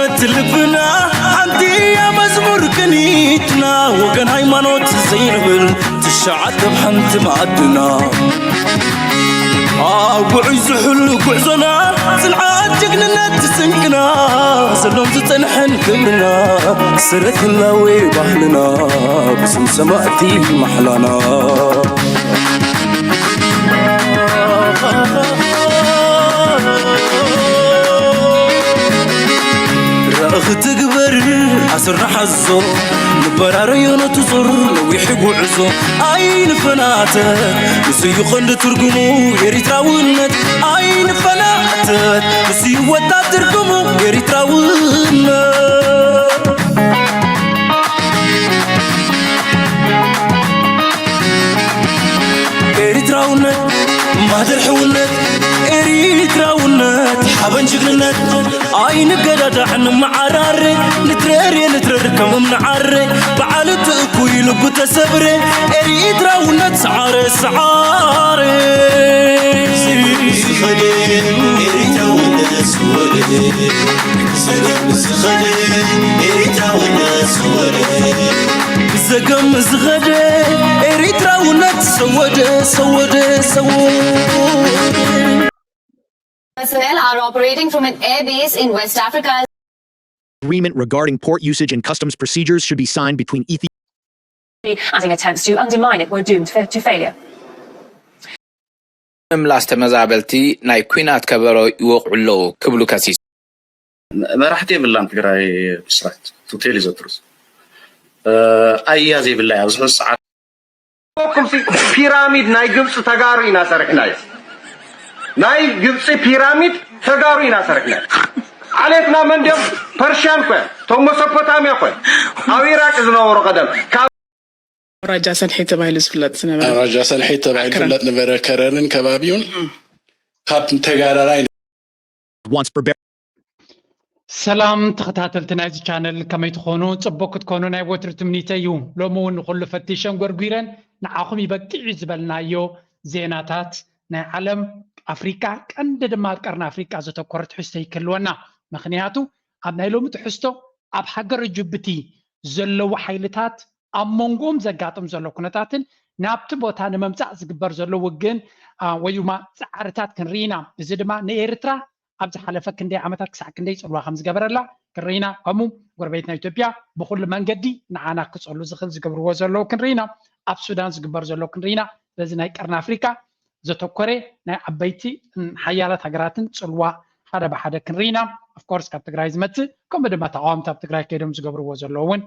እቲ ልብና ሓንቲ እያ መዝሙር ቅኒትና፣ ወገን ሃይማኖት ዘይንብል ትሽዓተ ኣብ ሓንቲ መኣድና። ኣብ ውዑይ ዝሕሉ ጉዕዞና፣ ጽንዓት ጅግንነት ስንቅና፣ ዘሎን ዝጸንሐን ክብርና፣ ሰረት ህላዌ ባህልና፣ ብስም ሰማእቲ ማሕላና። ራእኺ ትግበር ኣስርና ሓዞ፣ ንበራረዮ ነቲ ዞር ነዊሕ ጉዕዞ። ኣይንፈናተ፣ ንሱ እዩ ቀንዲ ትርጉሙ ኤሪትራውነት። ኣይንፈናተ፣ ንሱ እዩ ወጣት ትርጉሙ ኤሪትራውነት። ኤሪትራውነት ማህደር ሕውነት፣ ኤሪትራውነት ሓበን ጅግንነት። ኣይንገዳዳዕ ንመዓራረ፣ ንትረር ንትረር ከም እምኒ ዓረ፣ በዓል እቲ እኩይ ልቡ ተሰብረ። ኤሪትራውነት ሰዓረ ሰዓረ። ዝኸደ ኤሪትራውነት ዝወደ፣ ዝኸደ ኤሪትራውነት ዝወደ። ብዘገም ዝኸደ ኤሪትራውነት ሰወደ ሰወደ ሰወደ። Personnel are operating from an airbase in West Africa. Agreement regarding port usage and customs procedures should be signed between Ethiopia. Adding attempts to undermine it were doomed for, to failure. ምምላስ ተመዛበልቲ ናይ ኲናት ከበሮ ይወቕዑ ኣለዉ ክብሉ ከሲሶም። መራሕቲ የብላን ትግራይ ብስራት ቱቴል ዘትሩት ኣያ ዘይብላ ኣብዚ ሕዚ ሰዓት ኩም ፒራሚድ ናይ ግብፂ ተጋሩ ኢና ሰሪሕናዮ ናይ ግብፂ ፒራሚድ ተጋሩ ኢና ሰሪሕናዮ ዓሌትና መን ድዮም ፐርሽያን ኮ ቶም መሶፖታሚያ ኮ ኣብ ኢራቅ ዝነበሩ ቀደም ካብ ራጃ ሰልሒ ተባሂሉ ዝፍለጥ ዝነበረ ራጃ ሰልሒ ተባሂሉ ዝፍለጥ ነበረ ከረንን ከባቢውን ካብ ተጋዳላይ Once Berbera. ሰላም ተኸታተልቲ ናይዚ ቻነል ከመይ ትኾኑ? ጽቡቅ ክትኮኑ ናይ ወትሩ ትምኒተይ እዩ። ሎሚ እውን ንኹሉ ፈቲሸን ጎርጒረን ንዓኹም ይበቅዕ እዩ ዝበልናዮ ዜናታት ናይ ዓለም ኣፍሪቃ ቀንዲ ድማ ኣብ ቀርኒ ኣፍሪቃ ዘተኮረ ትሕዝቶ ይክህልወና። ምኽንያቱ ኣብ ናይ ሎሚ ትሕዝቶ ኣብ ሃገረ ጅቡቲ ዘለዉ ሓይልታት ኣብ መንጎኦም ዘጋጥም ዘሎ ኩነታትን ናብቲ ቦታ ንምምፃእ ዝግበር ዘሎ ውግን ወይ ድማ ፃዕርታት ክንርኢ ኢና። እዚ ድማ ንኤርትራ ኣብ ዝሓለፈ ክንደይ ዓመታት ክሳዕ ክንደይ ፅልዋ ከም ዝገበረላ ክንርኢ ኢና። ከምኡ ጎረቤትና ኢትዮጵያ ብኩሉ መንገዲ ንዓና ክፀሉ ዝኽእል ዝገብርዎ ዘለዉ ክንርኢ ኢና። ኣብ ሱዳን ዝግበር ዘሎ ክንርኢ ኢና። ስለዚ ናይ ቀርኒ ኣፍሪካ ዘተኮረ ናይ ዓበይቲ ሓያላት ሃገራትን ፅልዋ ሓደ ብሓደ ክንርኢ ኢና። ኦፍኮርስ ካብ ትግራይ ዝመፅእ ከምኡ ድማ ተቃወምቲ ኣብ ትግራይ ከይዶም ዝገብርዎ ዘለዉ እውን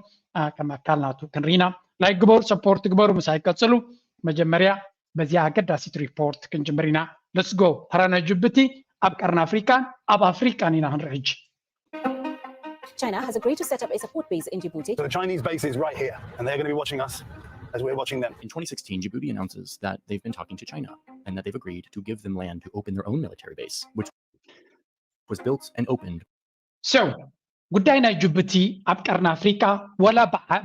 ከም ኣካል ናቱ ክንርኢ ኢና። ላይክ ግበሩ፣ ሰፖርት ግበሩ፣ ምሳይ ቀፅሉ። መጀመርያ በዚኣ ኣገዳሲት ሪፖርት ክንጅምር ኢና። ለትስ ጎ። ተራ ናይ ጅቡቲ ኣብ ቀርኒ ኣፍሪቃን ኣብ ኣፍሪቃን ኢና ክንርኢ ሕጂ። China has agreed to set up a support base in Djibouti. The Chinese base is right here, and they're going to be watching us as we're watching them. In twenty sixteen, Djibouti announces that they've been talking to China and that they've agreed to give them land to open their own military base, which was built and opened. So, ጉዳይ ናይ ጅቡቲ ኣብ ቀርኒ ኣፍሪቃ ወላ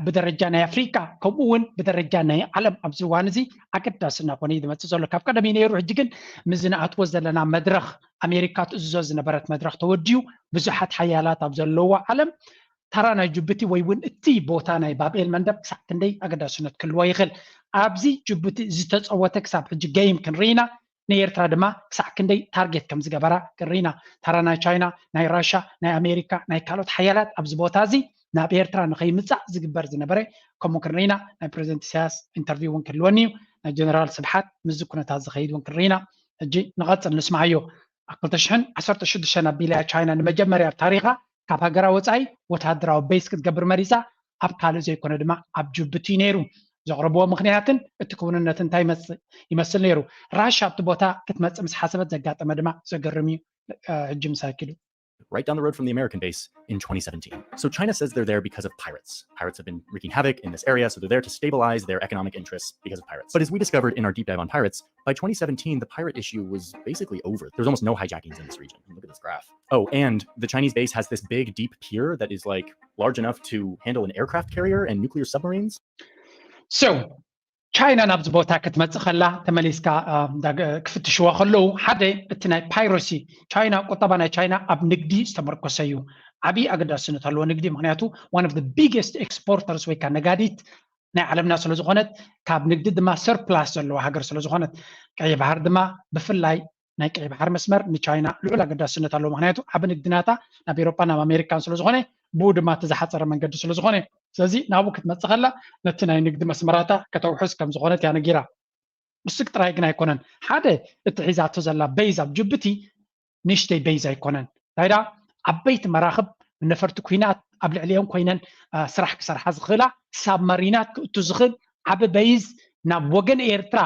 ብደረጃ ናይ ኣፍሪቃ ከምኡ እውን ብደረጃ ናይ ዓለም ኣብዚ እዋን እዚ ኣገዳሲ እናኾነ እዩ ዝመፅእ ዘሎ። ካብ ቀደም እዩ ነይሩ፣ ሕጂ ግን ምስ ዝንኣትዎ ዘለና መድረኽ ኣሜሪካ ትእዝዞ ዝነበረት መድረኽ ተወዲኡ ብዙሓት ሓያላት ኣብ ዘለዎ ዓለም ተራ ናይ ጅቡቲ ወይ እውን እቲ ቦታ ናይ ባብኤል መንደብ ክሳዕ ክንደይ ኣገዳስነት ክህልዎ ይኽእል። ኣብዚ ጅቡቲ ዝተፀወተ ክሳብ ሕጂ ገይም ክንርኢ ኢና። ንኤርትራ ድማ ክሳዕ ክንደይ ታርጌት ከም ዝገበራ ክንርኢ ኢና። ተራ ናይ ቻይና፣ ናይ ራሻ፣ ናይ ኣሜሪካ፣ ናይ ካልኦት ሓያላት ኣብዚ ቦታ እዚ ናብ ኤርትራ ንኸይምጻእ ዝግበር ዝነበረ ከምኡ ክንርኢ ኢና። ናይ ፕሬዚደንት ኢሳያስ ኢንተርቪው እውን ክህልወኒ እዩ። ናይ ጀነራል ስብሓት ምስዚ ኩነታት ዝኸይድ እውን ክንርኢ ኢና። ሕጂ ንቐጽል ንስምዓዮ። ኣብ ክልተ ሽሕን ዓሰርተ ሽዱሽተን ኣቢላ እያ ቻይና ንመጀመርያ ኣብ ታሪኻ ካብ ሃገራ ወጻኢ ወተሃደራዊ ቤስ ክትገብር መሪጻ። ኣብ ካልእ ዘይኮነ ድማ ኣብ ጅቡቲ ነይሩ። ዘቕረብዎ ምኽንያትን እቲ ክውንነት እንታይ ይመስል ነይሩ? ራሻ ኣብቲ ቦታ ክትመጽእ ምስ ሓሰበት ዘጋጠመ ድማ ዘገርም እዩ። ሕጂ ምሳይ ኪዱ። Right down the road from the American base in twenty seventeen. So China says they're there because of pirates. Pirates have been wreaking havoc in this area, so they're there to stabilize their economic interests because of pirates. But as we discovered in our deep dive on pirates, by twenty seventeen, the pirate issue was basically over. There's almost no hijackings in this region. Look at this graph. Oh, and the Chinese base has this big, deep pier that is like large enough to handle an aircraft carrier and nuclear submarines. So, ቻይና ናብዚ ቦታ ክትመፅእ ከላ ተመሊስካ ክፍትሽዎ ከለዉ ሓደ እቲ ናይ ፓይረሲ ቻይና ቁጠባ ናይ ቻይና ኣብ ንግዲ ዝተመርኮሰ እዩ። ዓብዪ ኣገዳስነት ኣለዎ ንግዲ። ምክንያቱ one of the biggest exporters ወይ ከዓ ነጋዲት ናይ ዓለምና ስለ ዝኾነት፣ ካብ ንግዲ ድማ surplus ዘለዋ ሃገር ስለ ዝኾነት፣ ቀይሕ ባሕሪ ድማ ብፍላይ ናይ ቀይሕ ባሕሪ መስመር ንቻይና ልዑል ኣገዳስነት ኣለዎ። ምክንያቱ ዓቢ ንግዲ ናታ ናብ ኤሮጳ ናብ ኣሜሪካን ስለ ዝኾነ፣ ብኡ ድማ እቲ ዝሓፀረ መንገዲ ስለ ዝኾነ፣ ስለዚ ናብኡ ክትመፅእ ከላ ነቲ ናይ ንግዲ መስመራታ ከተውሕስ ከም ዝኾነት እያ ነጊራ። እሱ ጥራይ ግን ኣይኮነን። ሓደ እቲ ሒዛቶ ዘላ base ኣብ ጅቡቲ ንእሽተይ base ኣይኮነን። እንታይ ደኣ ዓበይቲ መራኽብ ነፈርቲ ኩናት ኣብ ልዕሊኦም ኮይነን አ፣ ስራሕ ክሰርሓ ዝኽእላ ሳብማሪናት ክእቱ ዝኽእል ዓቢ base ናብ ወገን ኤርትራ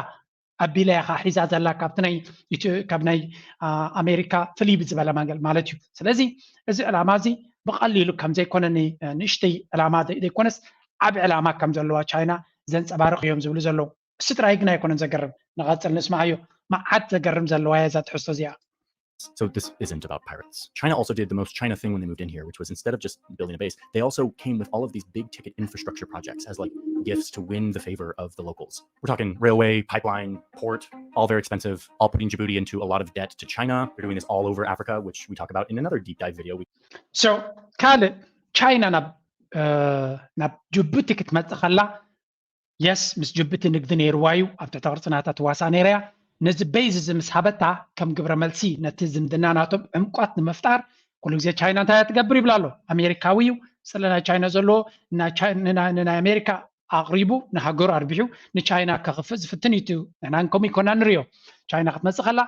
ኣቢላ ኢኻ ሒዛ ዘላ ካብቲ ናይ ኢትዮ- ካብ ናይ አ፣ ኣሜሪካ ፍልይ ብዝበለ መንገድ ማለት እዩ። ስለዚ እዚ ዕላማ እዚ ብቐሊሉ ከም ዘይኮነ ን- ንእሽተይ ዕላማ ዘይ- ዘይኮነስ ዓቢ ዕላማ ከም ዘለዋ ቻይና ዘንጸባርቕ እዮም ዝብሉ ዘለዉ። እሱ ጥራይ ግን ኣይኮነን ዘገርም። ንቐጽል ንስማዓዮ። መዓት ዘገርም ዘለዋ እያ እዛ ትሕዝቶ እዚኣ። So this isn't about pirates. China also did the most China thing when they moved in here, which was instead of just building a base, they also came with all of these big ticket infrastructure projects as like gifts to win the favor of the locals. We're talking railway, pipeline, port, all very expensive, all putting Djibouti into a lot of debt to China. They're doing this all over Africa, which we talk about in another deep dive video. We So ካልእ ቻይና ናብ እ፣ ናብ ጅቡቲ ክትመጽእ ከላ የስ ምስ ጅቡቲ ንግዲ ነይርዋ እዩ። ኣብ ትሕቲ ቅርጺ ናታ ትዋሳእ ነይራ እያ። ነዚ base እዚ ምስ ሃበታ ከም ግብረ መልሲ ነቲ ዝምድና ናቶም ዕምቋት ንምፍጣር ኩሉ ግዜ ቻይና እንታይ እያ ትገብር ይብላ ኣሎ። ኣሜሪካዊ እዩ ስለ ናይ ቻይና ዘለዎ ንናይ ኣሜሪካ ኣቕሪቡ ንሃገሩ ኣርቢሑ ንቻይና ከኽፍእ ዝፍትን እዩ። ንሕና ከምኡ ይኮና ንሪኦ። ቻይና ክትመጽእ ከላ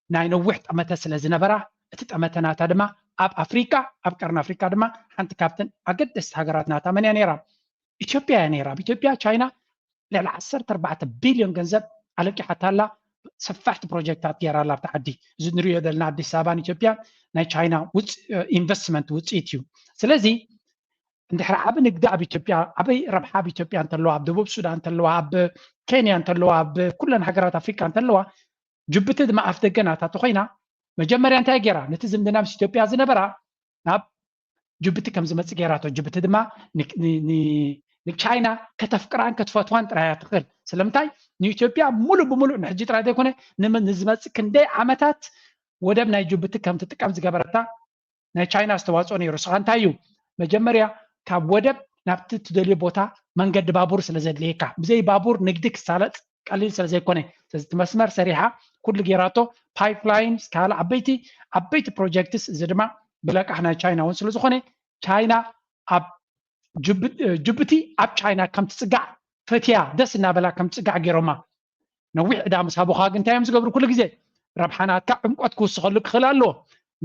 ናይ ነዊሕ ጠመተ ስለ ዝነበራ እቲ ጠመተ ናታ ድማ ኣብ ኣፍሪካ ኣብ ቀርኒ ኣፍሪካ ድማ ሓንቲ ካብተን ኣገደስቲ ሃገራት ናታ መን እያ ነይራ? ኢትዮጵያ እያ ነይራ። ኣብ ኢትዮጵያ ቻይና ልዕሊ ዓሰርተ ኣርባዕተ ቢልዮን ገንዘብ ኣለቂሓታላ። ሰፋሕቲ ፕሮጀክታት ገይራላ ኣብቲ ዓዲ። እዚ ንሪኦ ዘለና ኣዲስ ኣበባን ኢትዮጵያ ናይ ቻይና ኢንቨስትመንት ውፅኢት እዩ። ስለዚ እንድሕር ዓቢ ንግዲ ኣብ ኢትዮጵያ ዓበይ ረብሓ ኣብ ኢትዮጵያ እንተለዋ ኣብ ደቡብ ሱዳን እንተለዋ ኣብ ኬንያ እንተለዋ ኣብ ኩለን ሃገራት ኣፍሪካ እንተለዋ ጅቡቲ ድማ ኣፍ ደገ ናታ ተኮይና መጀመርያ እንታይ ገይራ ነቲ ዝምድና ምስ ኢትዮጵያ ዝነበራ ናብ ጅቡቲ ከም ዝመፅእ ገይራቶ። ጅቡቲ ድማ ንቻይና ከተፍቅራን ክትፈትዋን ጥራያ ትኽእል። ስለምንታይ ንኢትዮጵያ ሙሉእ ብሙሉእ ንሕጂ ጥራይ ዘይኮነ ንዝመፅእ ክንደይ ዓመታት ወደብ ናይ ጅቡቲ ከም ትጥቀም ዝገበረታ ናይ ቻይና ኣስተዋፅኦ ነይሩ። ስኻ እንታይ እዩ መጀመርያ ካብ ወደብ ናብቲ ትደልዮ ቦታ መንገዲ ባቡር ስለ ዘድልየካ ብዘይ ባቡር ንግዲ ክሳለጥ ቀሊል ስለ ዘይኮነ ስለዚ እቲ መስመር ሰሪሓ ኩሉ ጌራቶ። ፓይፕላይን ካልእ ዓበይቲ ዓበይቲ ፕሮጀክትስ እዚ ድማ ብለቃሕ ናይ ቻይና እውን ስለ ዝኾነ ቻይና ኣብ ጅቡቲ ኣብ ቻይና ከም ትፅጋዕ ፈትያ ደስ እናበላ ከም ትፅጋዕ ገይሮማ። ነዊሕ ዕዳ ምስ ሃቡኻ ግን እንታይ እዮም ዝገብሩ ኩሉ ግዜ ረብሓ ናትካ ዕምቆት ክውስኸሉ ክኽእል ኣለዎ።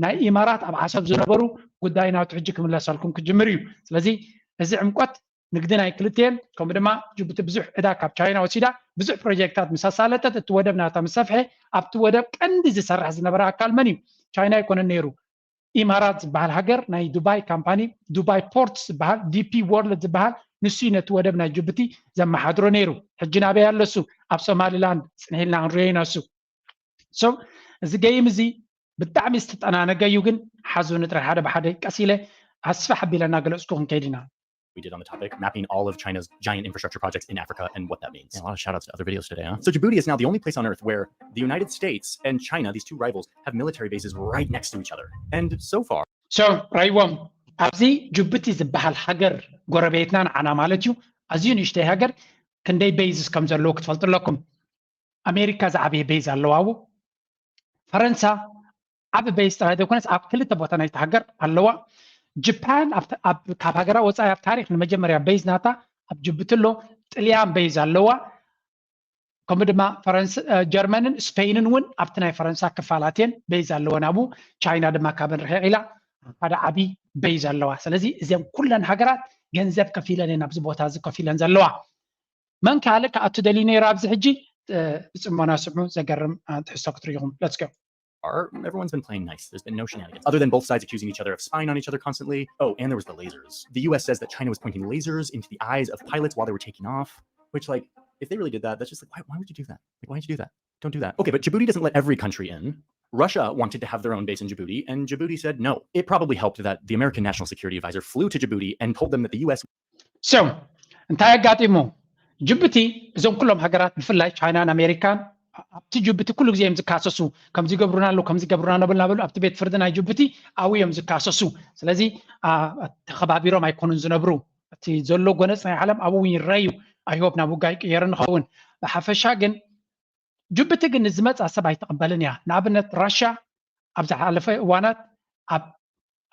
ናይ ኢማራት ኣብ ዓሰብ ዝነበሩ ጉዳይ ናቱ ሕጂ ክምለሰልኩም ክጅምር እዩ። ስለዚ እዚ ዕምቆት ንግዲ ናይ ክልቲኤን ከምኡ ድማ ጅቡቲ ብዙሕ ዕዳ ካብ ቻይና ወሲዳ ብዙሕ ፕሮጀክታት ምስ ኣሳለጠት እቲ ወደብ ናታ ምስ ሰፍሐ ኣብቲ ወደብ ቀንዲ ዝሰርሕ ዝነበረ ኣካል መን እዩ? ቻይና ኣይኮነን ነይሩ። ኢማራት ዝበሃል ሃገር ናይ ዱባይ ካምፓኒ ዱባይ ፖርት ዝበሃል ዲፒ ወርልድ ዝበሃል ንሱ እዩ ነቲ ወደብ ናይ ጅቡቲ ዘመሓድሮ ነይሩ። ሕጂ ናበይ ኣሎ እሱ? ኣብ ሶማሊላንድ ፅንሕ ኢልና ክንሪኦ ኢና እሱ። So እዚ ገይም እዚ ብጣዕሚ ዝተጠናነገ እዩ። ግን ሓዙ ንጥረ ሓደ ብሓደ ቀስ ኢለ ኣስፍሕ ኣቢለ እናገለፅኩ ክንከይድ ኢና። We did on the topic, mapping all of China's giant infrastructure projects in Africa and what that means. Yeah, a lot of shout outs to other videos today, huh? So Djibouti is now the only place on earth where the United States and China, these two rivals, have military bases right next to each other. And so far, So ራይዎም ኣብዚ ጅቡቲ ዝበሃል ሃገር ጎረቤትና ንዓና ማለት እዩ። ኣዝዩ ንእሽተይ ሃገር ክንደይ ቤዝስ ከም ዘለዎ ክትፈልጡ ኣለኩም። ኣሜሪካ ዝዓበየ ቤዝ ኣለዋ። ኣብኡ ፈረንሳ ዓቢ ቤዝ ጥራይ ዘይኮነስ ኣብ ክልተ ቦታ ናይቲ ሃገር ኣለዋ። ጅፓን ካብ ሃገራ ወፃኢ ኣብ ታሪክ ንመጀመርያ ቤዝ ናታ ኣብ ጅቡቲ ኣሎ። ጥልያን ቤዝ ኣለዋ። ከምኡ ድማ ፈረንስ ጀርመንን ስፔይንን እውን ኣብቲ ናይ ፈረንሳ ክፋላት እየን ቤዝ ኣለወን ኣብኡ። ቻይና ድማ ካብን ርሒቕ ኢላ ሓደ ዓቢ ቤዝ ኣለዋ። ስለዚ እዚን ኩለን ሃገራት ገንዘብ ከፊለን እየን ኣብዚ ቦታ እዚ ከፊለን ዘለዋ። መን ካልእ ክኣቱ ደልዩ ነይሩ ኣብዚ ሕጂ? ብፅሞና ስምዑ፣ ዘገርም ትሕዝቶ ክትርኢኹም። Let's go. Everyone's been playing nice. There's been no shenanigans other than both sides accusing each other of spying on each other constantly. Oh, and there was the lasers. The U S says that China was pointing lasers into the eyes of pilots while they were taking off, which, like, if they really did that, that's just like, why, why would you do that? Like, why would you do that? Don't do that. Okay, but Djibouti doesn't let every country in. Russia wanted to have their own base in Djibouti, and Djibouti said no. It probably helped that the American National Security Advisor flew to Djibouti and told them that the U S So እንታይ ኣጋጢሙ? ጅቡቲ እዞም ኩሎም ሃገራት ብፍላይ ቻይናን ኣሜሪካን ኣብቲ ጅቡቲ ኩሉ ግዜ እዮም ዝካሰሱ። ከምዚ ይገብሩና ኣለዉ፣ ከምዚ ይገብሩና ነብልና በሉ። ኣብቲ ቤት ፍርዲ ናይ ጅቡቲ ኣብኡ እዮም ዝካሰሱ። ስለዚ ተኸባቢሮም ኣይኮኑን ዝነብሩ። እቲ ዘሎ ጎነፅ ናይ ዓለም ኣብኡ እውን ይረኣዩ። ኣይሆፕ ናብ ውጋ ይቅየር ንኸውን። ብሓፈሻ ግን ጅቡቲ ግን ንዝመፃ ሰብ ኣይትቕበልን እያ። ንኣብነት ራሻ ኣብ ዝሓለፈ እዋናት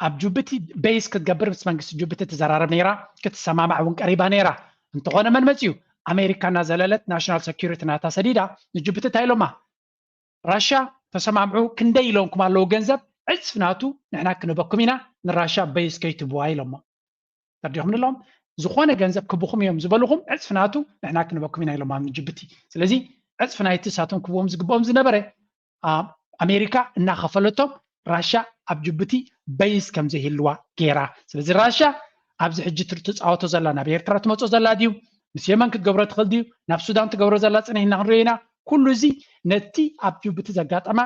ኣብ ጅቡቲ ቤይስ ክትገብር ምስ መንግስቲ ጅቡቲ ትዘራረብ ነይራ፣ ክትሰማማዕ እውን ቀሪባ ነይራ። እንተኾነ መን መፅዩ? ኣሜሪካ እናዘለለት ናሽናል ሰኪሪቲ ናታ ሰዲዳ ንጅቡቲ እንታይ ኢሎማ? ራሻ ተሰማምዑ፣ ክንደይ ኢሎምኩም ኣለዉ ገንዘብ? ዕፅፊ ናቱ ንሕና ክንበኩም ኢና፣ ንራሻ ቤይስ ከይትብዋ ኢሎሞ። ተርዲኹም ንሎም ዝኾነ ገንዘብ ክብኹም እዮም ዝበልኹም ዕፅፊ ናቱ ንሕና ክንበኩም ኢና ኢሎም ኣብ ጅቡቲ። ስለዚ ዕፅፊ ናይቲ ሳቶም ክብዎም ዝግብኦም ዝነበረ ኣሜሪካ እናኸፈለቶም ራሻ ኣብ ጅቡቲ በይስ ከም ዘይህልዋ ገይራ። ስለዚ ራሻ ኣብዚ ሕጂ ትፃወቶ ዘላ ናብ ኤርትራ ትመፆ ዘላ ድዩ፣ ምስ የመን ክትገብሮ ትኽእል ድዩ፣ ናብ ሱዳን ትገብሮ ዘላ ፅንሕ ኢና ክንሪኦ ኢና። ኩሉ እዚ ነቲ ኣብ ጅቡቲ ዘጋጠማ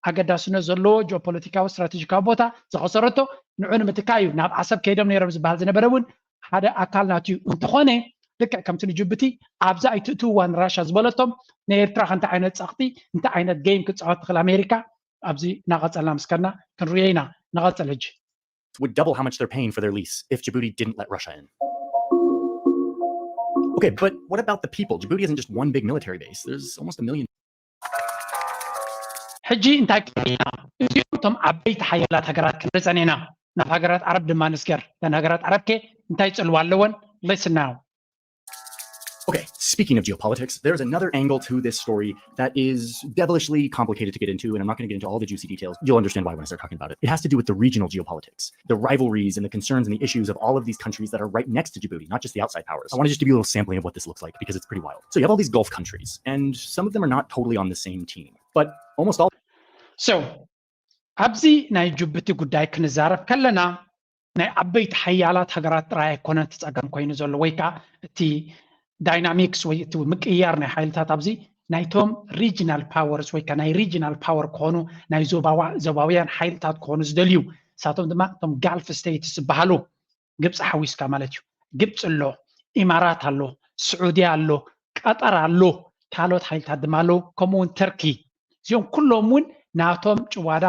ኣገዳስነት ዘለዎ ጂኦፖለቲካዊ ስትራቴጂካዊ ቦታ ዝኸሰረቶ ንዑ ንምትካ እዩ። ናብ ዓሰብ ከይዶም ነይሮም ዝበሃል ዝነበረ እውን ሓደ ኣካል ናቱ እዩ። እንተኾነ ልክዕ ከምቲ ንጅቡቲ ኣብዚ ኣይትእትውዋ ንራሻ ዝበለቶም ንኤርትራ ከ እንታይ ዓይነት ጸቕጢ እንታይ ዓይነት ጌም ክትፃወት ትኽእል ኣሜሪካ ኣብዚ እናቐጸልና ምስከና ክንሪኦ ኢና። ንቐጽል ሕጂ። Would double how much they're paying for their lease if Djibouti didn't let Russia in. Okay, but what about the people? Djibouti isn't just one big military base. There's almost a million. ሕጂ እንታይ ክንብል ኢና? እዚኦም እቶም ዓበይቲ ሓያላት ሃገራት ክንርኢ ጸኒሕና። ናብ ሃገራት ዓረብ ድማ ንስገር። እተን ሃገራት ዓረብ ከ እንታይ ጽልዋ ኣለወን? Listen now. Okay, speaking of geopolitics, there's another angle to this story that is devilishly complicated to get into, and I'm not going to get into all the juicy details. You'll understand why when I start talking about it. It has to do with the regional geopolitics, the rivalries and the concerns and the issues of all of these countries that are right next to Djibouti, not just the outside powers. I want to just give you a little sampling of what this looks like because it's pretty wild. So you have all these Gulf countries, and some of them are not totally on the same team, but almost all. So ኣብዚ ናይ ጅቡቲ ጉዳይ ክንዛረብ ከለና ናይ ዓበይቲ ሓያላት ሃገራት ጥራይ ኣይኮነን እቲ ጸገም ኮይኑ ዘሎ ወይ ከዓ እቲ ዳይናሚክስ ወይ እቲ ምቅያር ናይ ሓይልታት ኣብዚ ናይቶም regional powers ወይ ከዓ ናይ regional power ክኾኑ ናይ ዞባውያን ሓይልታት ክኾኑ ዝደልዩ ንሳቶም ድማ እቶም ጋልፍ ስቴትስ ዝበሃሉ ግብፂ ሓዊስካ ማለት እዩ። ግብፂ ኣሎ፣ ኢማራት ኣሎ፣ ስዑድያ ኣሎ፣ ቀጠር ኣሎ፣ ካልኦት ሓይልታት ድማ ኣለዉ፣ ከምኡ እውን ተርኪ። እዚኦም ኩሎም እውን ናቶም ጭዋዳ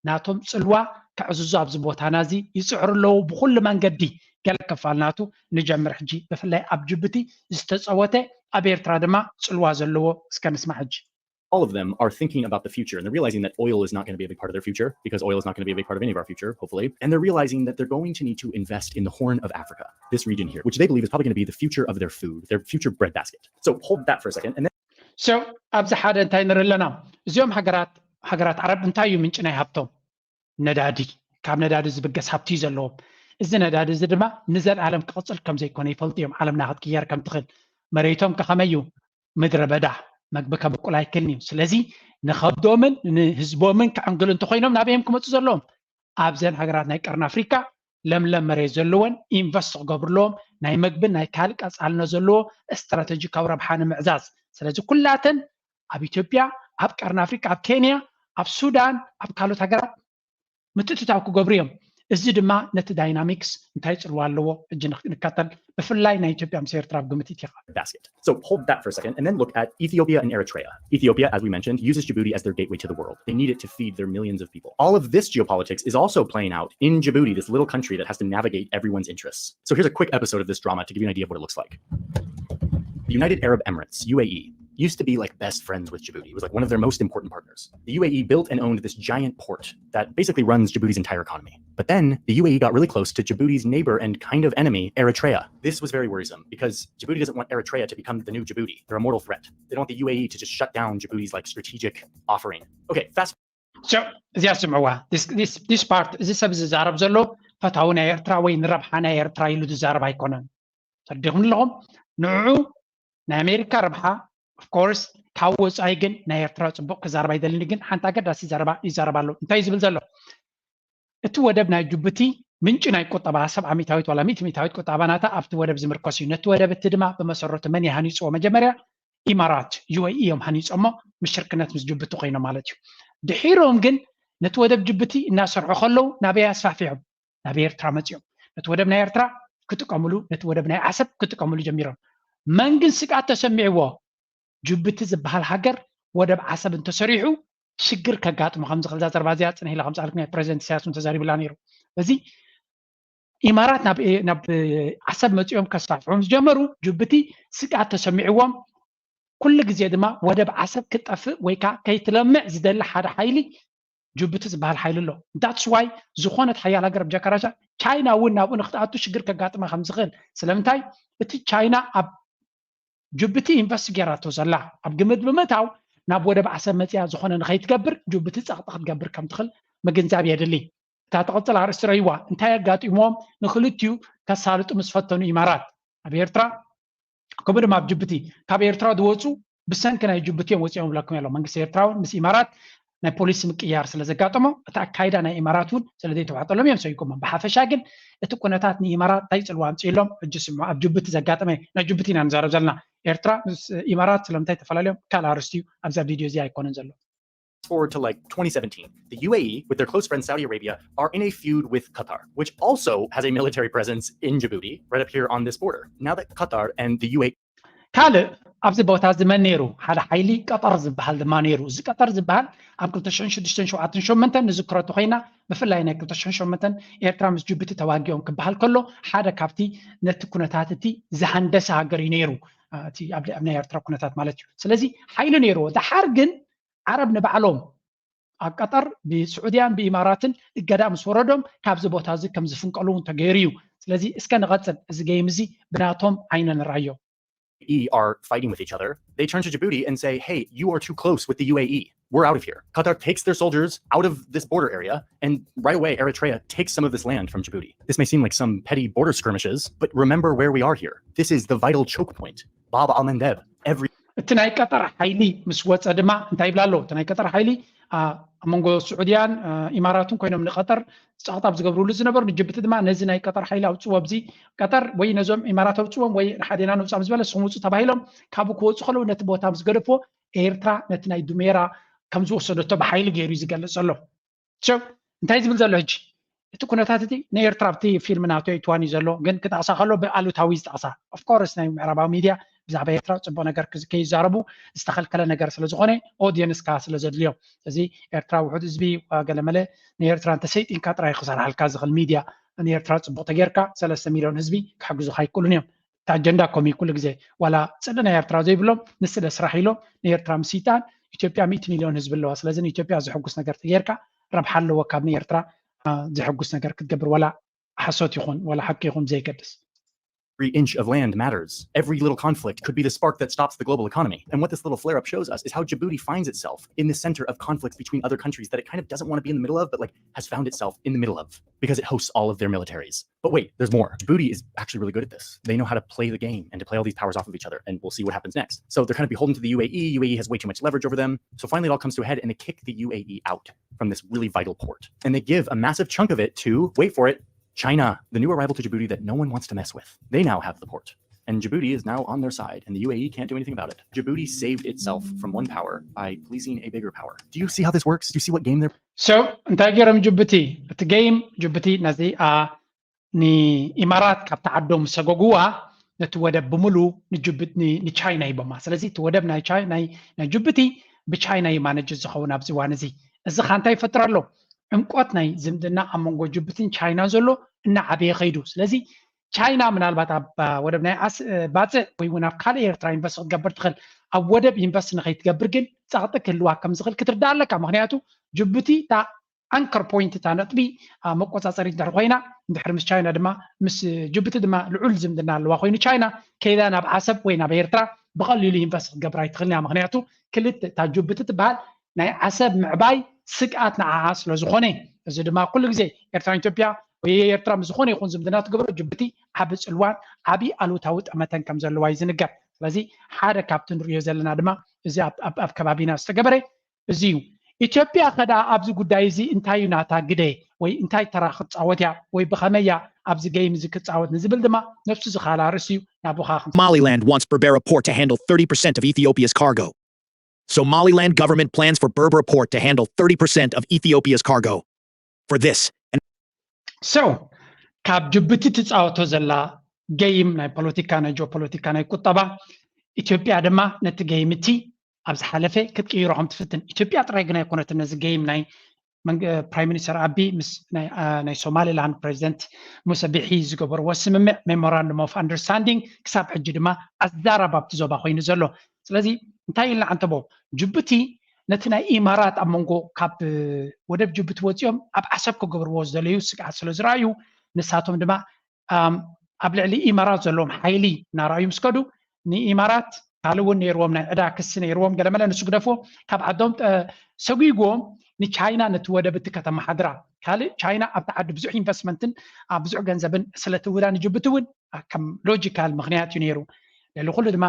ናቶም ፅልዋ ከዕዝዙ ኣብዚ ቦታና እዚ ይፅዕሩ ኣለዉ ብኩሉ መንገዲ። ገለ ክፋል ናቱ ንጀምር ሕጂ። ብፍላይ ኣብ ጅቡቲ ዝተፀወተ ኣብ ኤርትራ ድማ ፅልዋ ዘለዎ እስከ ንስማዕ ሕጂ። All of them are thinking about the future and they're realizing that oil is not going to be a big part of their future because oil is not going to be a big part of any of our future, hopefully. And they're realizing that they're going to need to invest in the Horn of Africa, this region here, which they believe is probably going to be the future of their food, their future breadbasket. So hold that for a second. And then So ኣብዚ ሓደ እንታይ ንርኢ ኣለና? እዚኦም ሃገራት ሃገራት ዓረብ እንታይ እዩ ምንጪ ናይ ሃብቶም? ነዳዲ። ካብ ነዳዲ ዝብገስ ሃብቲ እዩ ዘለዎም። እዚ ነዳዲ እዚ ድማ ንዘለኣለም ክቕፅል ከም ዘይኮነ ይፈልጡ እዮም። ዓለምና ክትቅየር ከም ትኽእል። መሬቶም ከ ከመይ እዩ? ምድረ በዳ። መግቢ ከብቁል ኣይክእልን እዩ። ስለዚ ንኸብዶምን ንህዝቦምን ከዕንግሉ እንተኮይኖም ናበይ እዮም ክመፁ ዘለዎም? ኣብዘን ሃገራት ናይ ቀርኒ ኣፍሪካ ለምለም መሬት ዘለወን ኢንቨስት ክገብሩ ኣለዎም። ናይ መግብን ናይ ካልእ ቀፃልነት ዘለዎ ስትራተጂካዊ ረብሓ ንምዕዛዝ። ስለዚ ኩላተን ኣብ ኢትዮጵያ፣ ኣብ ቀርኒ ኣፍሪካ፣ ኣብ ኬንያ፣ ኣብ ሱዳን፣ ኣብ ካልኦት ሃገራት ምትእትታው ክገብሩ እዮም። እዚ ድማ ነቲ ዳይናሚክስ እንታይ ፅልዋ ኣለዎ ሕጂ ንከተል ብፍላይ ናይ ኢትዮጵያ ምስ ኤርትራ ኣብ ግምት ኢትኻ። Basket. So hold that for a second and then look at Ethiopia and Eritrea. Ethiopia, as we mentioned, uses Djibouti as their gateway to the world. They need it to feed their millions of people. All of this geopolitics is also playing out in Djibouti, this little country that has to navigate everyone's interests. So here's a quick episode of this drama to give you an idea of what it looks like. The United Arab Emirates, U A E, used to be like best friends with Djibouti. It was like one of their most important partners. The U A E built and owned this giant port that basically runs Djibouti's entire economy. But then the U A E got really close to Djibouti's neighbor and kind of enemy, Eritrea. This was very worrisome because Djibouti doesn't want Eritrea to become the new Djibouti. They're a mortal threat. They don't want the U A E to just shut down Djibouti's like strategic offering. Okay, fast So እዚኣ ስምዕዋ። This part እዚ ሰብ ዝዛረብ ዘሎ ፈታዊ ናይ ኤርትራ ወይ ንረብሓ ናይ ኤርትራ ኢሉ ዝዛረብ ኣይኮነን። ተረዲኹም ኣለኹም? ንዑ ናይ ኣሜሪካ ረብሓ of course ካብ ወፃኢ ግን ናይ ኤርትራ ፅቡቕ ክዛረብ ኣይደልን። ግን ሓንቲ ኣገዳሲ ዘረባ ይዛረብ ኣሎ። እንታይ ዝብል ዘሎ? እቲ ወደብ ናይ ጅቡቲ ምንጪ ናይ ቁጠባ ሰብዓ ሚእታዊት ዋላ ሚእቲ ሚእታዊት ቁጠባ ናታ ኣብቲ ወደብ ዝምርኮስ እዩ። ነቲ ወደብ እቲ ድማ ብመሰረቱ መን ይሃኒፅዎ? መጀመርያ ኢማራት U A E እዮም ሃኒፆሞ፣ ምሽርክነት ምስ ጅቡቲ ኮይኖም ማለት እዩ። ድሒሮም ግን ነቲ ወደብ ጅቡቲ እናሰርሑ ከለዉ ናበይ ኣስፋሕፊሖም? ናብ ኤርትራ መፂኦም ነቲ ወደብ ናይ ኤርትራ ክጥቀምሉ፣ ነቲ ወደብ ናይ ዓሰብ ክጥቀምሉ ጀሚሮም። መን ግን ስግኣት ተሰሚዕዎ? ጅቡቲ ዝበሃል ሃገር ወደብ ዓሰብ እንተሰሪሑ ሽግር ከጋጥሞ ከም ዝኽእል፣ እዛ ዘረባ እዚኣ ጽንሕ ኢለ ከምጽኣልኩም እየ። ፕሬዚደንት ኢሳያስ እውን ተዛሪብላ ነይሩ። በዚ ኢማራት ናብ ናብ ዓሰብ መጺኦም ከስፋሕፍሑ ዝጀመሩ፣ ጅቡቲ ስግኣት ተሰሚዕዎም፣ ኩሉ ግዜ ድማ ወደብ ዓሰብ ክጠፍእ ወይ ከዓ ከይትለምዕ ዝደሊ ሓደ ሓይሊ ጅቡቲ ዝበሃል ሓይሊ ኣሎ። That's why ዝኾነት ሓያል ሃገር ብጀካ ራሻ፣ ቻይና እውን ናብኡ ንክትኣቱ ሽግር ከጋጥማ ከም ዝኽእል። ስለምንታይ? እቲ ቻይና ኣብ ጅቡቲ ኢንቨስት ገይራቶ ዘላ ኣብ ግምት ብምእታው፣ ናብ ወደብ ዓሰብ መፅያ ዝኾነ ንኸይትገብር ጅቡቲ ፀቕጢ ክትገብር ከም ትኽእል ምግንዛብ የድሊ። እታ ትቕፅል ኣርእስቲ ረይዋ፣ እንታይ ኣጋጢምዎም ንክልቲኡ ከሳልጡ ምስ ፈተኑ ኢማራት ኣብ ኤርትራ፣ ከምኡ ድማ ኣብ ጅቡቲ ካብ ኤርትራ ዝወፁ ብሰንኪ ናይ ጅቡቲ እዮም ወፂኦም ይብለኩም ኣሎ። መንግስቲ ኤርትራ እውን ምስ ኢማራት ናይ ፖሊሲ ምቅያር ስለ ዘጋጠሞ፣ እቲ ኣካይዳ ናይ ኢማራት እውን ስለ ዘይተዋጠሎም እዮም ሰይቆሞም። ብሓፈሻ ግን እቲ ኩነታት ንኢማራት እንታይ ፅልዋ ኣምፅእሎም? ሕጂ ስምዑ፣ ኣብ ጅቡቲ ዘጋጠመ፣ ናይ ጅቡቲ ኢና ንዛረብ ዘለና። ኤርትራ ምስ ኢማራት ስለምንታይ ተፈላለዮም ካልእ ኣርእስቲ እዩ፣ ኣብዛ ቪድዮ እዚ ኣይኮነን ዘሎ። Forward to like twenty seventeen, the U A E, with their close friend Saudi Arabia, are in a feud with Qatar, which also has a military presence in Djibouti, right up here on this border. Now that Qatar and the U A E ካልእ ኣብዚ ቦታ እዚ መን ነይሩ? ሓደ ሓይሊ ቀጠር ዝበሃል ድማ ነይሩ። እዚ ቀጠር ዝበሃል ኣብ ክልተ ሽሕን ሽዱሽተን ሸውዓተን ሸሞንተን ንዝክሮ እንተኾይና፣ ብፍላይ ናይ ክልተ ሽሕን ሸሞንተን ኤርትራ ምስ ጅቡቲ ተዋጊኦም ክበሃል ከሎ፣ ሓደ ካብቲ ነቲ ኩነታት እቲ ዝሃንደሰ ሃገር እዩ ነይሩ። አ፣ እቲ ኣብ ኣብ ናይ ኤርትራ ኩነታት ማለት እዩ። ስለዚ ሓይሊ ነይርዎ። ደሓር ግን ዓረብ ንባዕሎም ኣብ ቀጠር ብስዑድያን ብኢማራትን እገዳ ምስ ወረዶም ካብዚ ቦታ እዚ ከም ዝፍንቀሉ እውን ተገይሩ እዩ። ስለዚ እስከ ንቐጽል፣ እዚ ጌም እዚ ብናቶም ዓይነ ንራዮ። E are fighting with each other, they turn to Djibouti and say, "Hey, you are too close with the U A E. We're out of here." Qatar takes their soldiers out of this border area, and right away, Eritrea takes some of this land from Djibouti. This may seem like some petty border skirmishes, but remember where we are here. This is the vital choke point. Bab al Mandeb, every እቲ ናይ ቀጠር ሓይሊ ምስ ወፀ ድማ እንታይ ይብላ ኣለዉ? እቲ ናይ ቀጠር ሓይሊ አ፣ ኣብ መንጎ ስዑድያን አ፣ ኢማራትን ኮይኖም ንቀጠር ጸቕጣ ኣብ ዝገብርሉ ዝነበሩ፣ ንጅቡቲ ድማ ነዚ ናይ ቀጠር ሓይሊ ኣውፅዎ፣ ኣብዚ ቀጠር ወይ ነዞም ኢማራት ኣውፅዎም ወይ ንሓዴና ነውፃም ዝበለ ንስኹም ውፁ ተባሂሎም ካብኡ ክወፁ ከለዉ ነቲ ቦታ ምስ ገደፍዎ ኤርትራ ነቲ ናይ ዱሜራ ከም ዝወሰደቶ ብሓይሊ ገይሩ እዩ ዝገልፅ ዘሎ። So እንታይ ዝብል ዘሎ ሕጂ? እቲ ኩነታት እቲ ንኤርትራ ኣብቲ ፊልም ናቶ ኤትዋን እዩ ዘሎ፣ ግን ክጠቕሳ ከሎ ብኣሉታዊ ዝጠቕሳ። Of course ናይ ምዕራባዊ ሚድያ ብዛዕባ ኤርትራ ፅቡቅ ነገር ክዝ- ከይዛረቡ ዝተኸልከለ ነገር ስለ ዝኾነ ኦዲየንስ ከዓ ስለ ዘድልዮም። እዚ ኤርትራ ውሑድ ህዝቢ ዋ ገለመለ ንኤርትራ እንተሰይጢንካ ጥራይ ክሰርሓልካ ዝኽእል ሚድያ ንኤርትራ ፅቡቅ ተጌርካ ሰለስተ ሚልዮን ህዝቢ ክሕግዙኻ ኣይክእሉን እዮም። እቲ ኣጀንዳ ኮም እዩ ኩሉ ግዜ ዋላ ፅልኢ ናይ ኤርትራ ዘይብሎም ንስለ ስራሕ ኢሎም ንኤርትራ ምስይጣን ኢትዮጵያ ሚእቲ ሚልዮን ህዝቢ ኣለዋ። ስለዚ ንኢትዮጵያ ዝሕጉስ ነገር ተጌርካ ረብሓ ኣለዎ ካብ ንኤርትራ አ፣ ዝሕጉስ ነገር ክትገብር ዋላ ሓሶት ይኹን ዋላ ሓቂ ይኹን ዘይገድስ። Every inch of land matters. Every little conflict could be the spark that stops the global economy. And what this little flare up shows us is how Djibouti finds itself in the center of conflicts between other countries that it kind of doesn't want to be in the middle of, but like has found itself in the middle of because it hosts all of their militaries. But wait, there's more. Djibouti is actually really good at this. They know how to play the game and to play all these powers off of each other, and we'll see what happens next. So they're kind of beholden to the U A E. U A E has way too much leverage over them. So finally, it all comes to a head, and they kick the U A E out from this really vital port. And they give a massive chunk of it to, wait for it, China, the new arrival to Djibouti that no one wants to mess with. They now have the port. And Djibouti is now on their side, and the U A E can't do anything about it. Djibouti saved itself from one power by policing a bigger power. Do you see how this works? Do you see what game they're So እንታይ ገይሮም ጅቡቲ? እቲ ጌም ጅቡቲ ነዚ አ፣ ንኢማራት ካብቲ ዓዶም ዝሰገጉዋ ነቲ ወደብ ብምሉ ንጅቡቲ ን- ንቻይና ሂቦማ። ስለዚ እቲ ወደብ ናይ ቻይ- ናይ ናይ ጅቡቲ ብቻይና እዩ ማነጅ ዝኸውን ኣብዚ እዋን እዚ። እዚ ካ እንታይ ይፈጥር ኣሎ? ዕምቆት ናይ ዝምድና ኣብ መንጎ ጅቡቲን ቻይናን ዘሎ እናዓበየ ከይዱ። ስለዚ ቻይና ምናልባት ኣብ አ፣ ወደብ ናይ ኣስ- እ፣ ባፅዕ ወይ እውን ኣብ ካልእ ኤርትራ ኢንቨስት ክትገብር ትኽእል። ኣብ ወደብ ኢንቨስት ንኸይትገብር ግን ፀቕጢ ክህልዋ ከም ዝኽእል ክትርዳእ ኣለካ። ምክንያቱ ጅቡቲ እታ ኣንከር ፖይንት እታ ነጥቢ አ፣ መቆፃፀሪት እንድሕር ኮይና እንድሕር ምስ ቻይና ድማ ምስ ጅቡቲ ድማ ልዑል ዝምድና ኣለዋ ኮይኑ ቻይና ከይዳ ናብ ዓሰብ ወይ ናብ ኤርትራ ብቐሊሉ ኢንቨስት ክትገብር ኣይትኽእልን እያ። ምክንያቱ ክልተ እታ ጅቡቲ ትበሃል ናይ ዓሰብ ምዕባይ ስግኣት ንዓዓ ስለ ዝኾነ፣ እዚ ድማ ኩሉ ግዜ ኤርትራን ኢትዮጵያ ወይ ኤርትራ ምስ ዝኾነ ይኹን ዝምድና ትገብሮ ጅቡቲ ዓቢ ጽልዋን ዓቢ ኣሉታዊ ጠመተን ከም ዘለዋ እዩ ዝንገር። ስለዚ ሓደ ካብቲ ንሪኦ ዘለና ድማ እዚ ኣብ- ኣብ ኣብ ከባቢና ዝተገበረ እዚ እዩ። ኢትዮጵያ ከዳ ኣብዚ ጉዳይ እዚ እንታይ እዩ ናታ ግደ ወይ እንታይ ተራ ክትፃወት እያ ወይ ብኸመይ እያ ኣብዚ ገይም እዚ ክትፃወት ንዝብል ድማ ነብሱ ዝኻላ ርእሲ እዩ ናብኻ Somaliland wants Berbera port to handle thirty percent of Ethiopia's cargo. Somaliland government plans for Berbera port to handle thirty percent of Ethiopia's cargo. For this, and So ካብ ጅቡቲ ትፃወቶ ዘላ ገይም ናይ ፖለቲካ ናይ ጂኦፖለቲካ ናይ ቁጠባ ኢትዮጵያ ድማ ነቲ ገይም እቲ ኣብ ዝሓለፈ ክትቅይሮ ከም ትፍትን። ኢትዮጵያ ጥራይ ግን ኣይኮነትን ነዚ ጌም ናይ መንግ- ፕራይም ሚኒስተር ኣቢ ምስ ናይ አ- ናይ ሶማሊላንድ ፕሬዚደንት ሙሰ ቢሒ ዝገበርዎ ስምምዕ ሜሞራንደም ኦፍ ኣንደርስታንዲንግ ክሳብ ሕጂ ድማ ኣዛራብ ኣብቲ ዞባ ኮይኑ ዘሎ። ስለዚ እንታይ ኢልና ዓንተቦ ጅቡቲ ነቲ ናይ ኢማራት ኣብ መንጎ ካብ ወደብ ጅቡቲ ወፂኦም ኣብ ዓሰብ ክገብርዎ ዝደለዩ ስግኣት ስለ ዝረኣዩ ንሳቶም ድማ ኣብ ልዕሊ ኢማራት ዘለዎም ሓይሊ እናረኣዩ ምስ ከዱ ንኢማራት ካልእ እውን ነይርዎም ናይ ዕዳ ክሲ ነይርዎም ገለመለ ንሱ ግደፎ ካብ ዓዶም ሰጉግዎም ንቻይና ነቲ ወደብ እቲ ከተመሓድራ ካልእ ቻይና ኣብቲ ዓዲ ብዙሕ ኢንቨስትመንትን ኣብ ብዙሕ ገንዘብን ስለትውዳ ንጅቡቲ እውን ከም ሎጂካል ምክንያት እዩ ነይሩ። ልዕሊ ኩሉ ድማ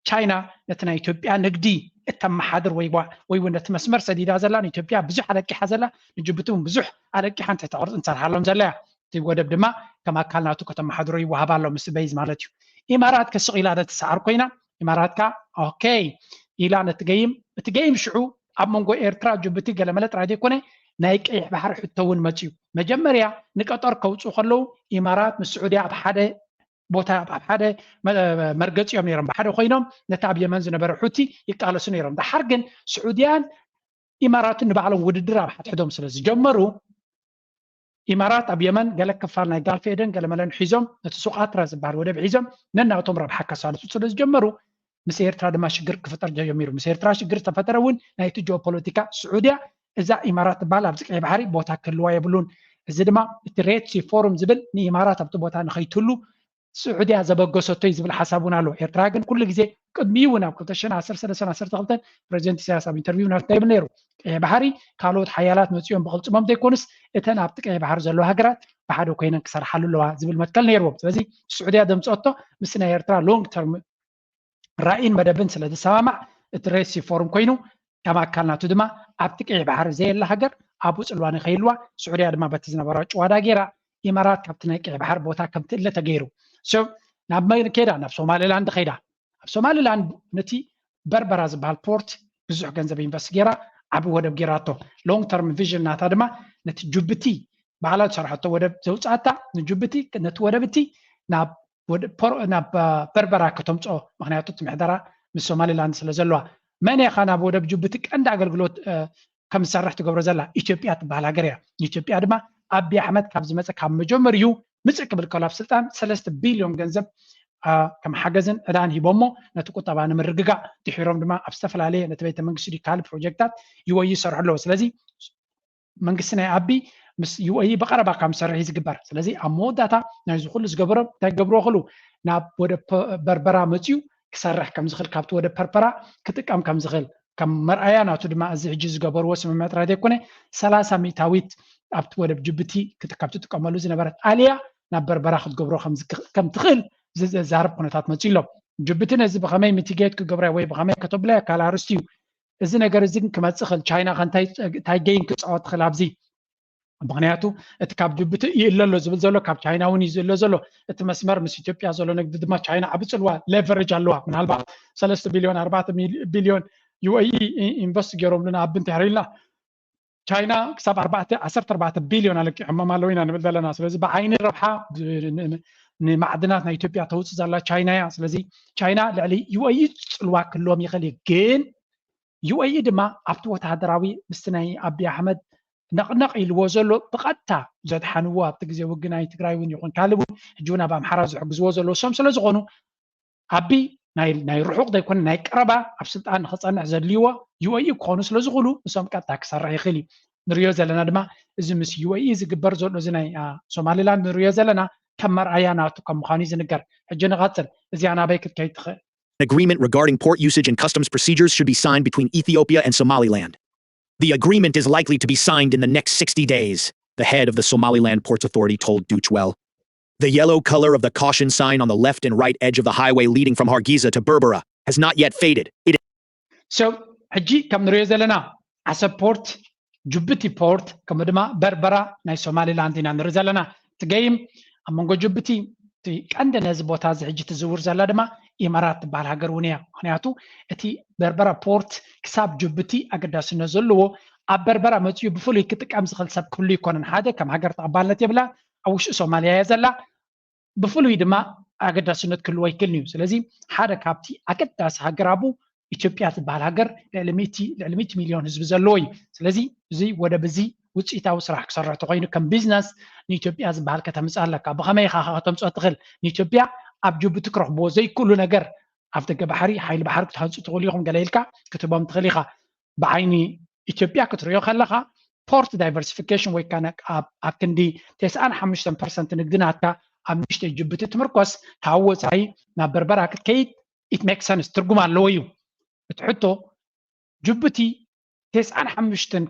ቻይና ነቲ ናይ ኢትዮጵያ ንግዲ እተመሓድር ወይ ወይ እውን ነቲ መስመር ሰዲዳ ዘላ ንኢትዮጵያ ብዙሕ ኣለቂሓ ዘላ ንጅቡቲ እውን ብዙሕ ኣለቂሓ እንታይ ተቅርፅ እንሰርሓሎም ዘላ እያ። እቲ ወደብ ድማ ከም ኣካል ናቱ ከተመሓድሮ ይወሃባ ኣሎ ምስ በይዝ ማለት እዩ። ኢማራት ከስቕ ኢላ ዶ ትሰዓር ኮይና ኢማራትካ ኦኬ ኢላ ነቲ ገይም እቲ ገይም ሽዑ ኣብ መንጎ ኤርትራ ጅቡቲ ገለመለ ጥራይ ዘይኮነ ናይ ቀይሕ ባሕሪ ሕቶ እውን መፅዩ። መጀመርያ ንቀጠር ከውፅኡ ከለዉ ኢማራት ምስ ስዑድያ ኣብ ሓደ ቦታ ኣብ ሓደ መርገፂኦም ነይሮም ብሓደ ኮይኖም ነቲ ኣብ የመን ዝነበረ ሑቲ ይቃለሱ ነይሮም። ድሓር ግን ስዑድያን ኢማራትን ንባዕሎም ውድድር ኣብ ሓድሕዶም ስለ ዝጀመሩ ኢማራት ኣብ የመን ገለ ክፋል ናይ ጋልፍ ኤደን ገለመለን ሒዞም ነቲ ሱቃትራ ዝበሃል ወደብ ሒዞም ነናቶም ረብሓ ከሳልጡ ስለ ዝጀመሩ ምስ ኤርትራ ድማ ሽግር ክፍጠር ጀሚሩ። ምስ ኤርትራ ሽግር ዝተፈጠረ እውን ናይቲ ጂኦፖለቲካ ስዑድያ እዛ ኢማራት ትበሃል ኣብዚ ቀይ ባሕሪ ቦታ ክህልዋ የብሉን። እዚ ድማ እቲ ሬድ ሲ ፎሩም ዝብል ንኢማራት ኣብቲ ቦታ ንኸይትህሉ ስዑድያ ዘበገሰቶ እዩ ዝብል ሓሳብ እውን ኣሎ። ኤርትራ ግን ኩሉ ግዜ ቅድሚኡ እውን ኣብ ክልተ ሽሕን ዓሰርተ ሰለስተን ዓሰርተ ክልተን ፕሬዚደንት ኢሳያስ ኣብ ኢንተርቪው ናት እንታይ ይብል ነይሩ? ቀይሕ ባሕሪ ካልኦት ሓያላት መፂኦም ብቕልፅሞም ዘይኮኑስ እተን ኣብቲ ቀይሕ ባሕሪ ዘለዋ ሃገራት ብሓደ ኮይነን ክሰርሓሉ ኣለዋ ዝብል መትከል ነይርዎም። ስለዚ ስዑድያ ዘምፀአቶ ምስ ናይ ኤርትራ ሎንግ ተርም ራእይን መደብን ስለ ዝሰማማዕ እቲ ሬድ ሲ ፎርም ኮይኑ ከም ኣካል ናቱ ድማ ኣብቲ ቀይሕ ባሕሪ ዘየላ ሃገር ኣብኡ ፅልዋ ንኸይልዋ ስዑድያ ድማ በቲ ዝነበራ ጭዋዳ ገይራ ኢማራት ካብቲ ናይ ቀይሕ ባሕሪ ቦታ ከም ትእለ ተገይሩ። ሶ ናብ መን ከይዳ? ናብ ሶማሊላንድ ከይዳ። ኣብ ሶማሊላንድ ነቲ በርበራ ዝበሃል ፖርት ብዙሕ ገንዘብ ኢንቨስት ገይራ ዓቢ ወደብ ገይራቶ። ሎንግ ተርም ቪዥን ናታ ድማ ነቲ ጅቡቲ ባዕላ ዝሰርሐቶ ወደብ ዘውፅኣታ ንጅቡቲ ነቲ ወደብ እቲ ናብ ናብ በርበራ ከተምፅኦ ምክንያቱ እቲ ምሕደራ ምስ ሶማሊላንድ ስለ ዘለዋ መን ኢኻ ናብ ወደብ ጅቡቲ ቀንዲ ኣገልግሎት ከም ዝሰርሕ ትገብሮ ዘላ ኢትዮጵያ ትበሃል ሃገር እያ። ንኢትዮጵያ ድማ ኣቢ ኣሕመድ ካብ ዝመፀ ካብ መጀመሪኡ ምፅእ ክብል ከሎ ኣብ ስልጣን ሰለስተ ቢልዮን ገንዘብ ከም ሓገዝን ዕዳን ሂቦሞ ነቲ ቁጠባ ንምርግጋእ ድሒሮም ድማ ኣብ ዝተፈላለየ ነቲ ቤተ መንግስቲ ካልእ ፕሮጀክታት ይወይ ይሰርሑ ኣለዎ። ስለዚ መንግስቲ ናይ ኣቢ ምስ ዩኤኢ ብቐረባ ከም ዝሰርሕ እዩ ዝግበር። ስለዚ ኣብ መወዳእታ ናይዚ ኩሉ ዝገበሮም እንታይ ክገብርዎ ክእሉ ናብ ወደ በርበራ መፅዩ ክሰርሕ ከም ዝኽእል ካብቲ ወደ ፐርፐራ ክጥቀም ከም ዝኽእል ከም መርኣያ ናቱ ድማ እዚ ሕጂ ዝገበርዎ ስምምዕ ጥራይ ዘይኮነ ሰላሳ ሚእታዊት ኣብቲ ወደብ ጅቡቲ ካብ ትጥቀመሉ ዝነበረት ኣልያ ናብ በርበራ ክትገብሮ ከም ትኽእል ዘዛርብ ኩነታት መፅኡ ኣሎ። ጅቡቲ ነዚ ብኸመይ ሚቲጌት ክገብራ ወይ ብኸመይ ከተብሎ ካልእ ኣርስቲ እዩ። እዚ ነገር እዚ ግን ክመፅእ ክእል ቻይና ከ እንታይ ጌም ክፃወት ክእል ኣብዚ ምክንያቱ እቲ ካብ ጅቡቲ ይእለ ኣሎ ዝብል ዘሎ ካብ ቻይና እውን እዩ ዝእለ ዘሎ። እቲ መስመር ምስ ኢትዮጵያ ዘሎ ንግዲ ድማ ቻይና ዓቢ ፅልዋ ሌቨሬጅ ኣለዋ። ምናልባት ሰለስተ ቢልዮን ኣርባዕተ ቢልዮን ዩኤኢ ኢንቨስት ገይሮምሉ ንኣቢ እንተሕሪልና ቻይና ክሳብ ኣርባዕተ ዓሰርተ ኣርባዕተ ቢልዮን ኣለቂሖሞም ኣለዉ ኢና ንብል ዘለና። ስለዚ ብዓይኒ ረብሓ ንማዕድናት ናይ ኢትዮጵያ ተውፅእ ዘላ ቻይና እያ። ስለዚ ቻይና ልዕሊ ዩኤኢ ፅልዋ ክህልዎም ይኽእል እዩ። ግን ዩኤኢ ድማ ኣብቲ ወተሃደራዊ ምስቲ ናይ ኣቢ ኣሕመድ ነቕነቕ ኢልዎ ዘሎ ብቐጥታ ዘድሓንዎ ኣብቲ ግዜ ውግእ ናይ ትግራይ እውን ይኹን ካልእ እውን ሕጂ እውን ኣብ ኣምሓራ ዝሕግዝዎ ዘለዉ እሶም ስለ ዝኾኑ ኣቢ ናይ ርሑቕ ዘይኮነ ናይ ቀረባ ኣብ ስልጣን ንኽፀንሕ ዘድልይዎ ዩኤኢ ክኾኑ ስለ ዝኽእሉ እሶም ቀጥታ ክሰርሕ ይኽእል እዩ። ንሪኦ ዘለና ድማ እዚ ምስ ዩኤኢ ዝግበር ዘሎ እዚ ናይ ሶማሊላንድ ንሪኦ ዘለና ከም መርኣያ ናቱ ከም ምዃኑ እዩ ዝንገር። ሕጂ ንቐፅል። እዚኣ ናበይ ክትከይድ ትኽእል? An agreement regarding port usage and customs procedures should be signed between Ethiopia and Somaliland. The agreement is likely to be signed in the next sixty days, the head of the Somaliland Ports Authority told Deutsche Welle. The yellow color of the caution sign on the left and right edge of the highway leading from Hargeisa to Berbera has not yet faded. It So ሕጂ ከም ንሪኦ ዘለና ዓሰብ ፖርት ጅቡቲ ፖርት ከምኡ ድማ በርበራ ናይ ሶማሊላንድ ኢና ንርኢ ዘለና። እቲ ገይም ኣብ መንጎ ጅቡቲ እቲ ቀንዲ ነዚ ቦታ እዚ ሕጂ ትዝውር ዘላ ድማ ኢማራት ትበሃል ሃገር እውን እያ። ምክንያቱ እቲ በርበራ ፖርት ክሳብ ጅቡቲ ኣገዳስነት ዘለዎ ኣብ በርበራ መፅኡ ብፍሉይ ክጥቀም ዝኽእል ሰብ ክህሉ ይኮነን። ሓደ ከም ሃገር ተቐባልነት የብላ፣ ኣብ ውሽጢ ሶማልያ እያ ዘላ። ብፍሉይ ድማ ኣገዳስነት ክህልዎ ይክእል እዩ። ስለዚ ሓደ ካብቲ ኣገዳሲ ሃገር ኣብኡ ኢትዮጵያ ዝበሃል ሃገር ልዕሊ ሚእቲ ልዕሊ ሚእቲ ሚልዮን ህዝቢ ዘለዎ እዩ። ስለዚ እዚ ወደብ እዚ ውፅኢታዊ ስራሕ ክሰርሕ ተኮይኑ ከም ቢዝነስ ንኢትዮጵያ ዝበሃል ከተምፅእ ኣለካ። ብኸመይ ኢኻ ከተምፅኦ ትኽእል? ንኢትዮጵያ ኣብ ጅቡቲ ክረኽብዎ ዘይክእሉ ነገር፣ ኣፍ ደገ ባሕሪ፣ ሓይሊ ባሕሪ ክትሃንፁ ትኽእሉ ኢኹም ገለ ኢልካ ክትህቦም ትኽእል ኢኻ። ብዓይኒ ኢትዮጵያ ክትሪኦ ከለኻ ፖርት ዳይቨርሲፊኬሽን ወይ ከዓ ኣብ ክንዲ ተስዓን ሓሙሽተን ፐርሰንት ንግዲ ናትካ ኣብ ንእሽተይ ጅቡቲ ትምርኮስ ካብ ወፃኢ ናብ በርበራ ክትከይድ ኢት ሜክ ሰንስ ትርጉም ኣለዎ እዩ። እቲ ሕቶ ጅቡቲ ተስዓን ሓሙሽተን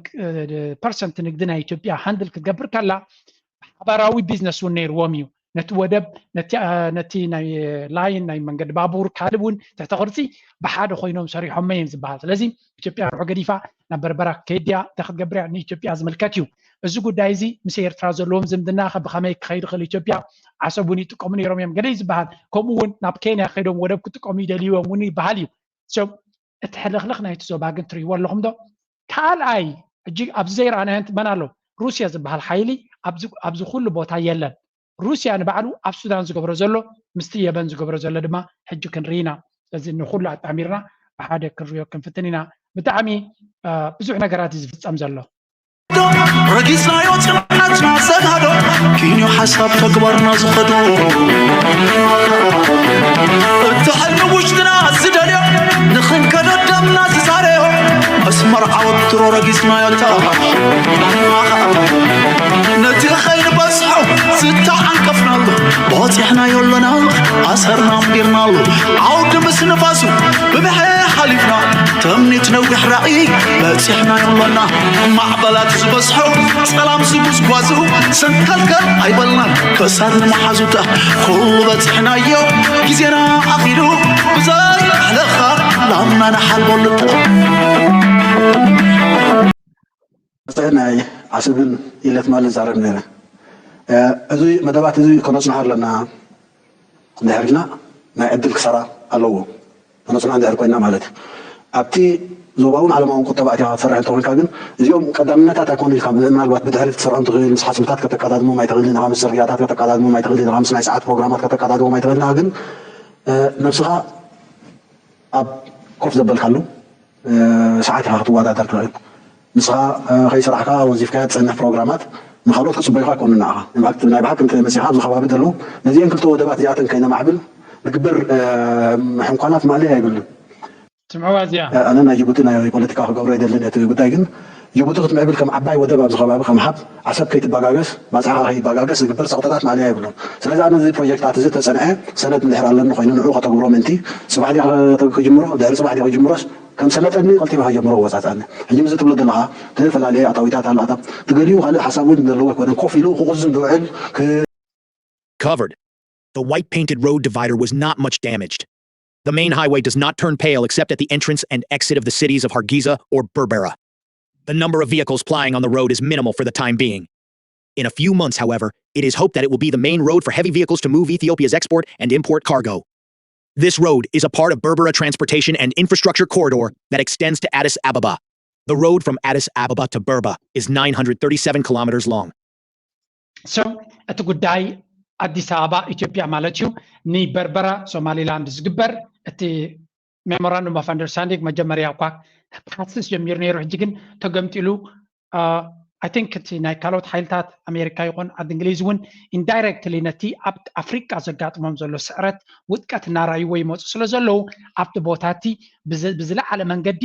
ፐርሰንት ንግዲ ናይ ኢትዮጵያ ሃንድል ክትገብር ከላ ሓባራዊ ቢዝነስ እውን ነይርዎም እዩ። ነቲ ወደብ ነቲ ናይ ላይን ናይ መንገዲ ባቡር ካልእ እውን ትሕተ ቅርፂ ብሓደ ኮይኖም ሰሪሖሞ እዮም ዝበሃል። ስለዚ ኢትዮጵያ ንዑ ገዲፋ ናብ በርበራ ክትከይድ ድያ እንታይ ክትገብር እያ ንኢትዮጵያ ዝምልከት እዩ። እዚ ጉዳይ እዚ ምስ ኤርትራ ዘለዎም ዝምድና ከ ብኸመይ ክኸይድ ይኽእል? ኢትዮጵያ ዓሰብ እውን ይጥቀሙ ነይሮም እዮም ገለ እዩ ዝበሃል። ከምኡ እውን ናብ ኬንያ ከይዶም ወደብ ክጥቀሙ ይደልዩ እዮም እውን ይበሃል እዩ። So እቲ ሕልኽልኽ ናይቲ ዞባ ግን ትርእይዎ ኣለኹም ዶ? ካልኣይ ሕጂ ኣብዚ ዘይረኣናዮ መን ኣሎ? ሩስያ ዝበሃል ሓይሊ ኣብዚ ኩሉ ቦታ የለን። ሩስያ ንባዕሉ ኣብ ሱዳን ዝገብሮ ዘሎ ምስቲ የመን ዝገብሮ ዘሎ ድማ ሕጂ ክንርኢ ኢና። ስለዚ ንኩሉ ኣጣሚርና ብሓደ ክንሪኦ ክንፍትን ኢና። ብጣዕሚ ብዙሕ ነገራት እዩ ዝፍፀም ዘሎ። ረጊጽናዮ ጽንዓትና ዘጋዶ ኪንዮ ሓሳብ ተግባርና ዝኸዶ እቲ ሕልሚ ውሽጥና ዝደልዮ ንኽንከዶ ደምና ዝዛረዮ መስመር ዓወት ድሮ ረጊጽናዮ ተባባሽ ነቲ ኸይንበጽሖ ዝተዓንቀፍናሉ በጺሕናዮ ኣለና ኣሰርና ኣንቢርናሉ ዓውዲ ምስ ንፋሱ ብምሐ ሓሊፍና ተምኒት ነዊሕ ራእይ በጺሕናዮ ኣለና ማዕበላት ዝበዝሖ ጸላም ዝጉዝጓዙ ሰንከልከል ኣይበልናን ከሳድ ንመሓዙታ ኩሉ በጺሕናዮ ግዜና ኣኺሉ ብዘይ ኣሕለኻ ላምና ንሓልበሉ ናይ ዓሰብን ኢለት ማል ዛረብ ነረ እዚ መደባት እዚ ከነጽንሖ ኣለና እንድሕር ኢልና ናይ ዕድል ክሳራ ኣለዎ። ተነፅና እንድሕር ኮይና ማለት እዩ። ኣብቲ ዞባውን ዓለማውን ቁጠባ ኣትያ ክትሰርሕ እንተኮንካ ግን እዚኦም ቀዳምነታት ኣይኮኑ ኢልካ ምናልባት ብድሕሪት ክትሰርዖም ትኽእል ምስ ሓፅብታት ከተቀዳድሞም ኣይትኽእልን ኢኻ ምስ ፅርግያታት ከተቀዳድሞም ኣይትኽእልን ኢኻ ምስ ናይ ሰዓት ፕሮግራማት ከተቀዳድሞም ኣይትኽእልን ኢኻ ግን ነብስኻ ኣብ ኮፍ ዘበልካሉ ሰዓት ኢኻ ክትወዳደር ትኽእል። ንስኻ ከይሰራሕካ ወዚፍካዮ ትጸንሕ ፕሮግራማት ንኻልኦት ክጽበዩኻ ኣይኮኑን ንዓኻ። In fact ናይ ብሓቂ እንተ መጺኻ ኣብዚ ከባቢ ዘለዉ ነዚኤን ክልተ ወደባት እዚኣተን ከይነማዕብል ዝግበር ሕንኳናት ማእለያ የብሉን። ስምዕዋ እዚኣ። ኣነ ናይ ጅቡቲ ናይ ፖለቲካ ክገብሮ ኣይደልን እቲ ጉዳይ ግን ጅቡቲ ክትምዕብል ከም ዓባይ ወደብ ኣብዚ ከባቢ ከም ሃብ ዓሰብ ከይትበጋገስ ባጽዕኻ ከይበጋገስ ዝግበር ጸቕጥታት ማእለያ የብሉን። ስለዚ ኣነ እዚ ፕሮጀክታት እዚ ተጸንዐ ሰነድ እንድሕር ኣለኒ ኮይኑ ንዑ ከተግብሮ ምእንቲ ጽባሕ ድየ ክጅምሮ ድሕሪ ጽባሕ ድየ ክጅምሮስ ከም ሰለጠኒ ቀልጢፈ ከጀምሮ ወጻጻኒ ሕጂ ምዚ ትብሎ ዘለኻ ተፈላለየ ኣታዊታት ኣሎ ኣታ ትገሊኡ ካልእ ሓሳብ እውን ዘለዎ ኣይኮነን ኮፍ ኢሉ ክቕዝን ዝውዕል Covered. The white painted road divider was not much damaged. The main highway does not turn pale except at the entrance and exit of the cities of Hargeisa or Berbera. The number of vehicles plying on the road is minimal for the time being. In a few months, however, it is hoped that it will be the main road for heavy vehicles to move Ethiopia's export and import cargo. This road is a part of Berbera Transportation and Infrastructure Corridor that extends to Addis Ababa. The road from Addis Ababa to Berba is nine hundred thirty-seven kilometers long. So እቲ ጉዳይ ኣዲስ ኣበባ ኢትዮጵያ ማለት እዩ ንበርበራ ሶማሊላንድ ዝግበር እቲ memorandum of understanding መጀመርያ እኳ ክሓስስ ጀሚሩ ነይሩ ሕጂ ግን ተገምጢሉ I think እቲ ናይ ካልኦት ሓይልታት ኣሜሪካ ይኹን ዓዲ እንግሊዝ እውን indirectly ነቲ ኣብ ኣፍሪቃ ዘጋጥሞም ዘሎ ስዕረት ውጥቀት እናረኣይዎ ይመፁ ስለ ዘለዉ ኣብቲ ቦታ እቲ ብዝለዓለ መንገዲ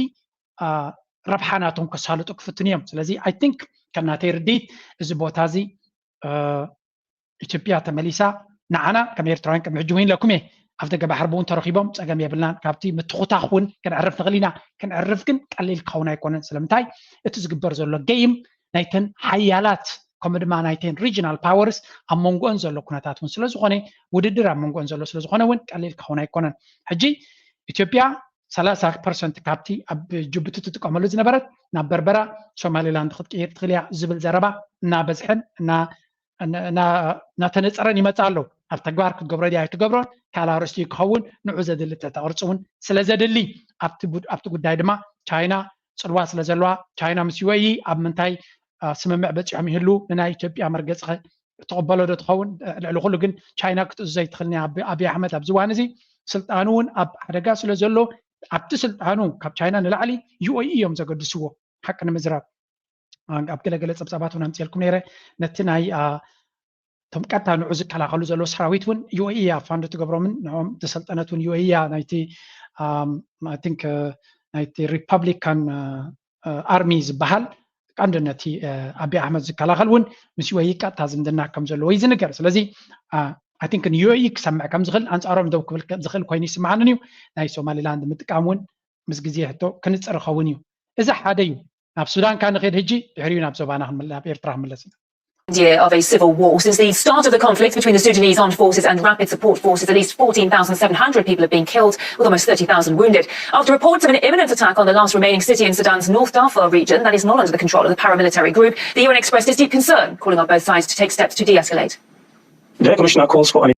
ረብሓ ናቶም ከሳልጡ ክፍትኑ እዮም ስለዚ I think ከም ናተይ ርድኢት እዚ ቦታ እዚ ኢትዮጵያ ተመሊሳ ንዓና ከም ኤርትራውያን ቅድሚ ሕጂ እውን ኢለኩም እየ ኣብ ደገ ባሕሪ ብውን ተረኺቦም ፀገም የብልናን ካብቲ ምትኹታኽ እውን ክንዕርፍ ንኽእል ኢና ክንዕርፍ ግን ቀሊል ክኸውን ኣይኮነን ስለምንታይ እቲ ዝግበር ዘሎ game ናይተን ሓያላት ከምኡ ድማ ናይተን regional powers ኣብ መንጎኦን ዘሎ ኩነታት እውን ስለዝኾነ ውድድር ኣብ መንጎኦን ዘሎ ስለዝኾነ እውን ቀሊል ክኸውን ኣይኮነን ሕጂ ኢትዮጵያ ሰላሳ ፐርሰንት ካብቲ ኣብ ጅቡቲ ትጥቀመሉ ዝነበረት ናብ በርበራ ሶማሊላንድ ክትቅይር ትኽእል እያ ዝብል ዘረባ እናበዝሐን እናተነፀረን ይመፅእ ኣሎ ኣብ ተግባር ክትገብሮ ድያ ኣይትገብሮን ካልእ ኣርእስቲ ክኸውን ንዑ ዘድሊ ተተቅርፂ እውን ስለ ዘድሊ ኣብቲ ጉዳይ ድማ ቻይና ፅልዋ ስለ ዘለዋ ቻይና ምስ ዩኤኢ ኣብ ምንታይ ስምምዕ በፂሖም ይህሉ ንናይ ኢትዮጵያ መርገፂ ትቕበሎ ዶ ትኸውን ልዕሊ ኩሉ ግን ቻይና ክትእዝዞ ኣይትኽእልን ኣብዪ ኣሕመድ ኣብዚ እዋን እዚ ስልጣኑ እውን ኣብ ሓደጋ ስለ ዘሎ ኣብቲ ስልጣኑ ካብ ቻይና ንላዕሊ ዩ ኤ ኢ እዮም ዘገድስዎ። ሓቂ ንምዝራብ ኣብ ገለገለ ፀብፃባት እውን ኣምፅኤልኩም ነይረ። ነቲ ናይ እቶም ቀጥታ ንዑ ዝከላኸሉ ዘለዉ ሰራዊት እውን ዩ ኤ ኢ እያ ፋንድ ትገብሮምን ንኦም ተሰልጠነት እውን ዩ ኤ ኢ እያ ናይቲ ናይቲ ሪፐብሊካን ኣርሚ ዝበሃል ቀንዲ ነቲ ኣቢ ኣሕመድ ዝከላኸል እውን ምስ ዩ ኤ ኢ ቀጥታ ዝምድና ከም ዘለዎ እዩ ዝንገር። ስለዚ ኣይ ቲንክ ን ዩ ኤ ኢ ክሰምዕ ከም ዝኽእል ኣንፃሮም ደው ክብል ዝኽእል ኮይኑ ይስምዓንን እዩ። ናይ ሶማሊላንድ ምጥቃም እውን ምስ ግዜ ሕቶ ክንፅር ይኸውን እዩ። እዚ ሓደ እዩ። ናብ ሱዳን ካ ንኸይድ ሕጂ ድሕሪኡ ናብ ዞባና ክንምለ- ናብ ኤርትራ ክንምለስ ኢና። Year of a civil war since the start of the conflict between the Sudanese armed forces and rapid support forces. At least fourteen thousand seven hundred people have been killed, with almost thirty thousand wounded. After reports of an imminent attack on the last remaining city in Sudan's North Darfur region that is not under the control of the paramilitary group, the U N expressed its deep concern, calling on both sides to take steps to de-escalate. The commissioner calls for an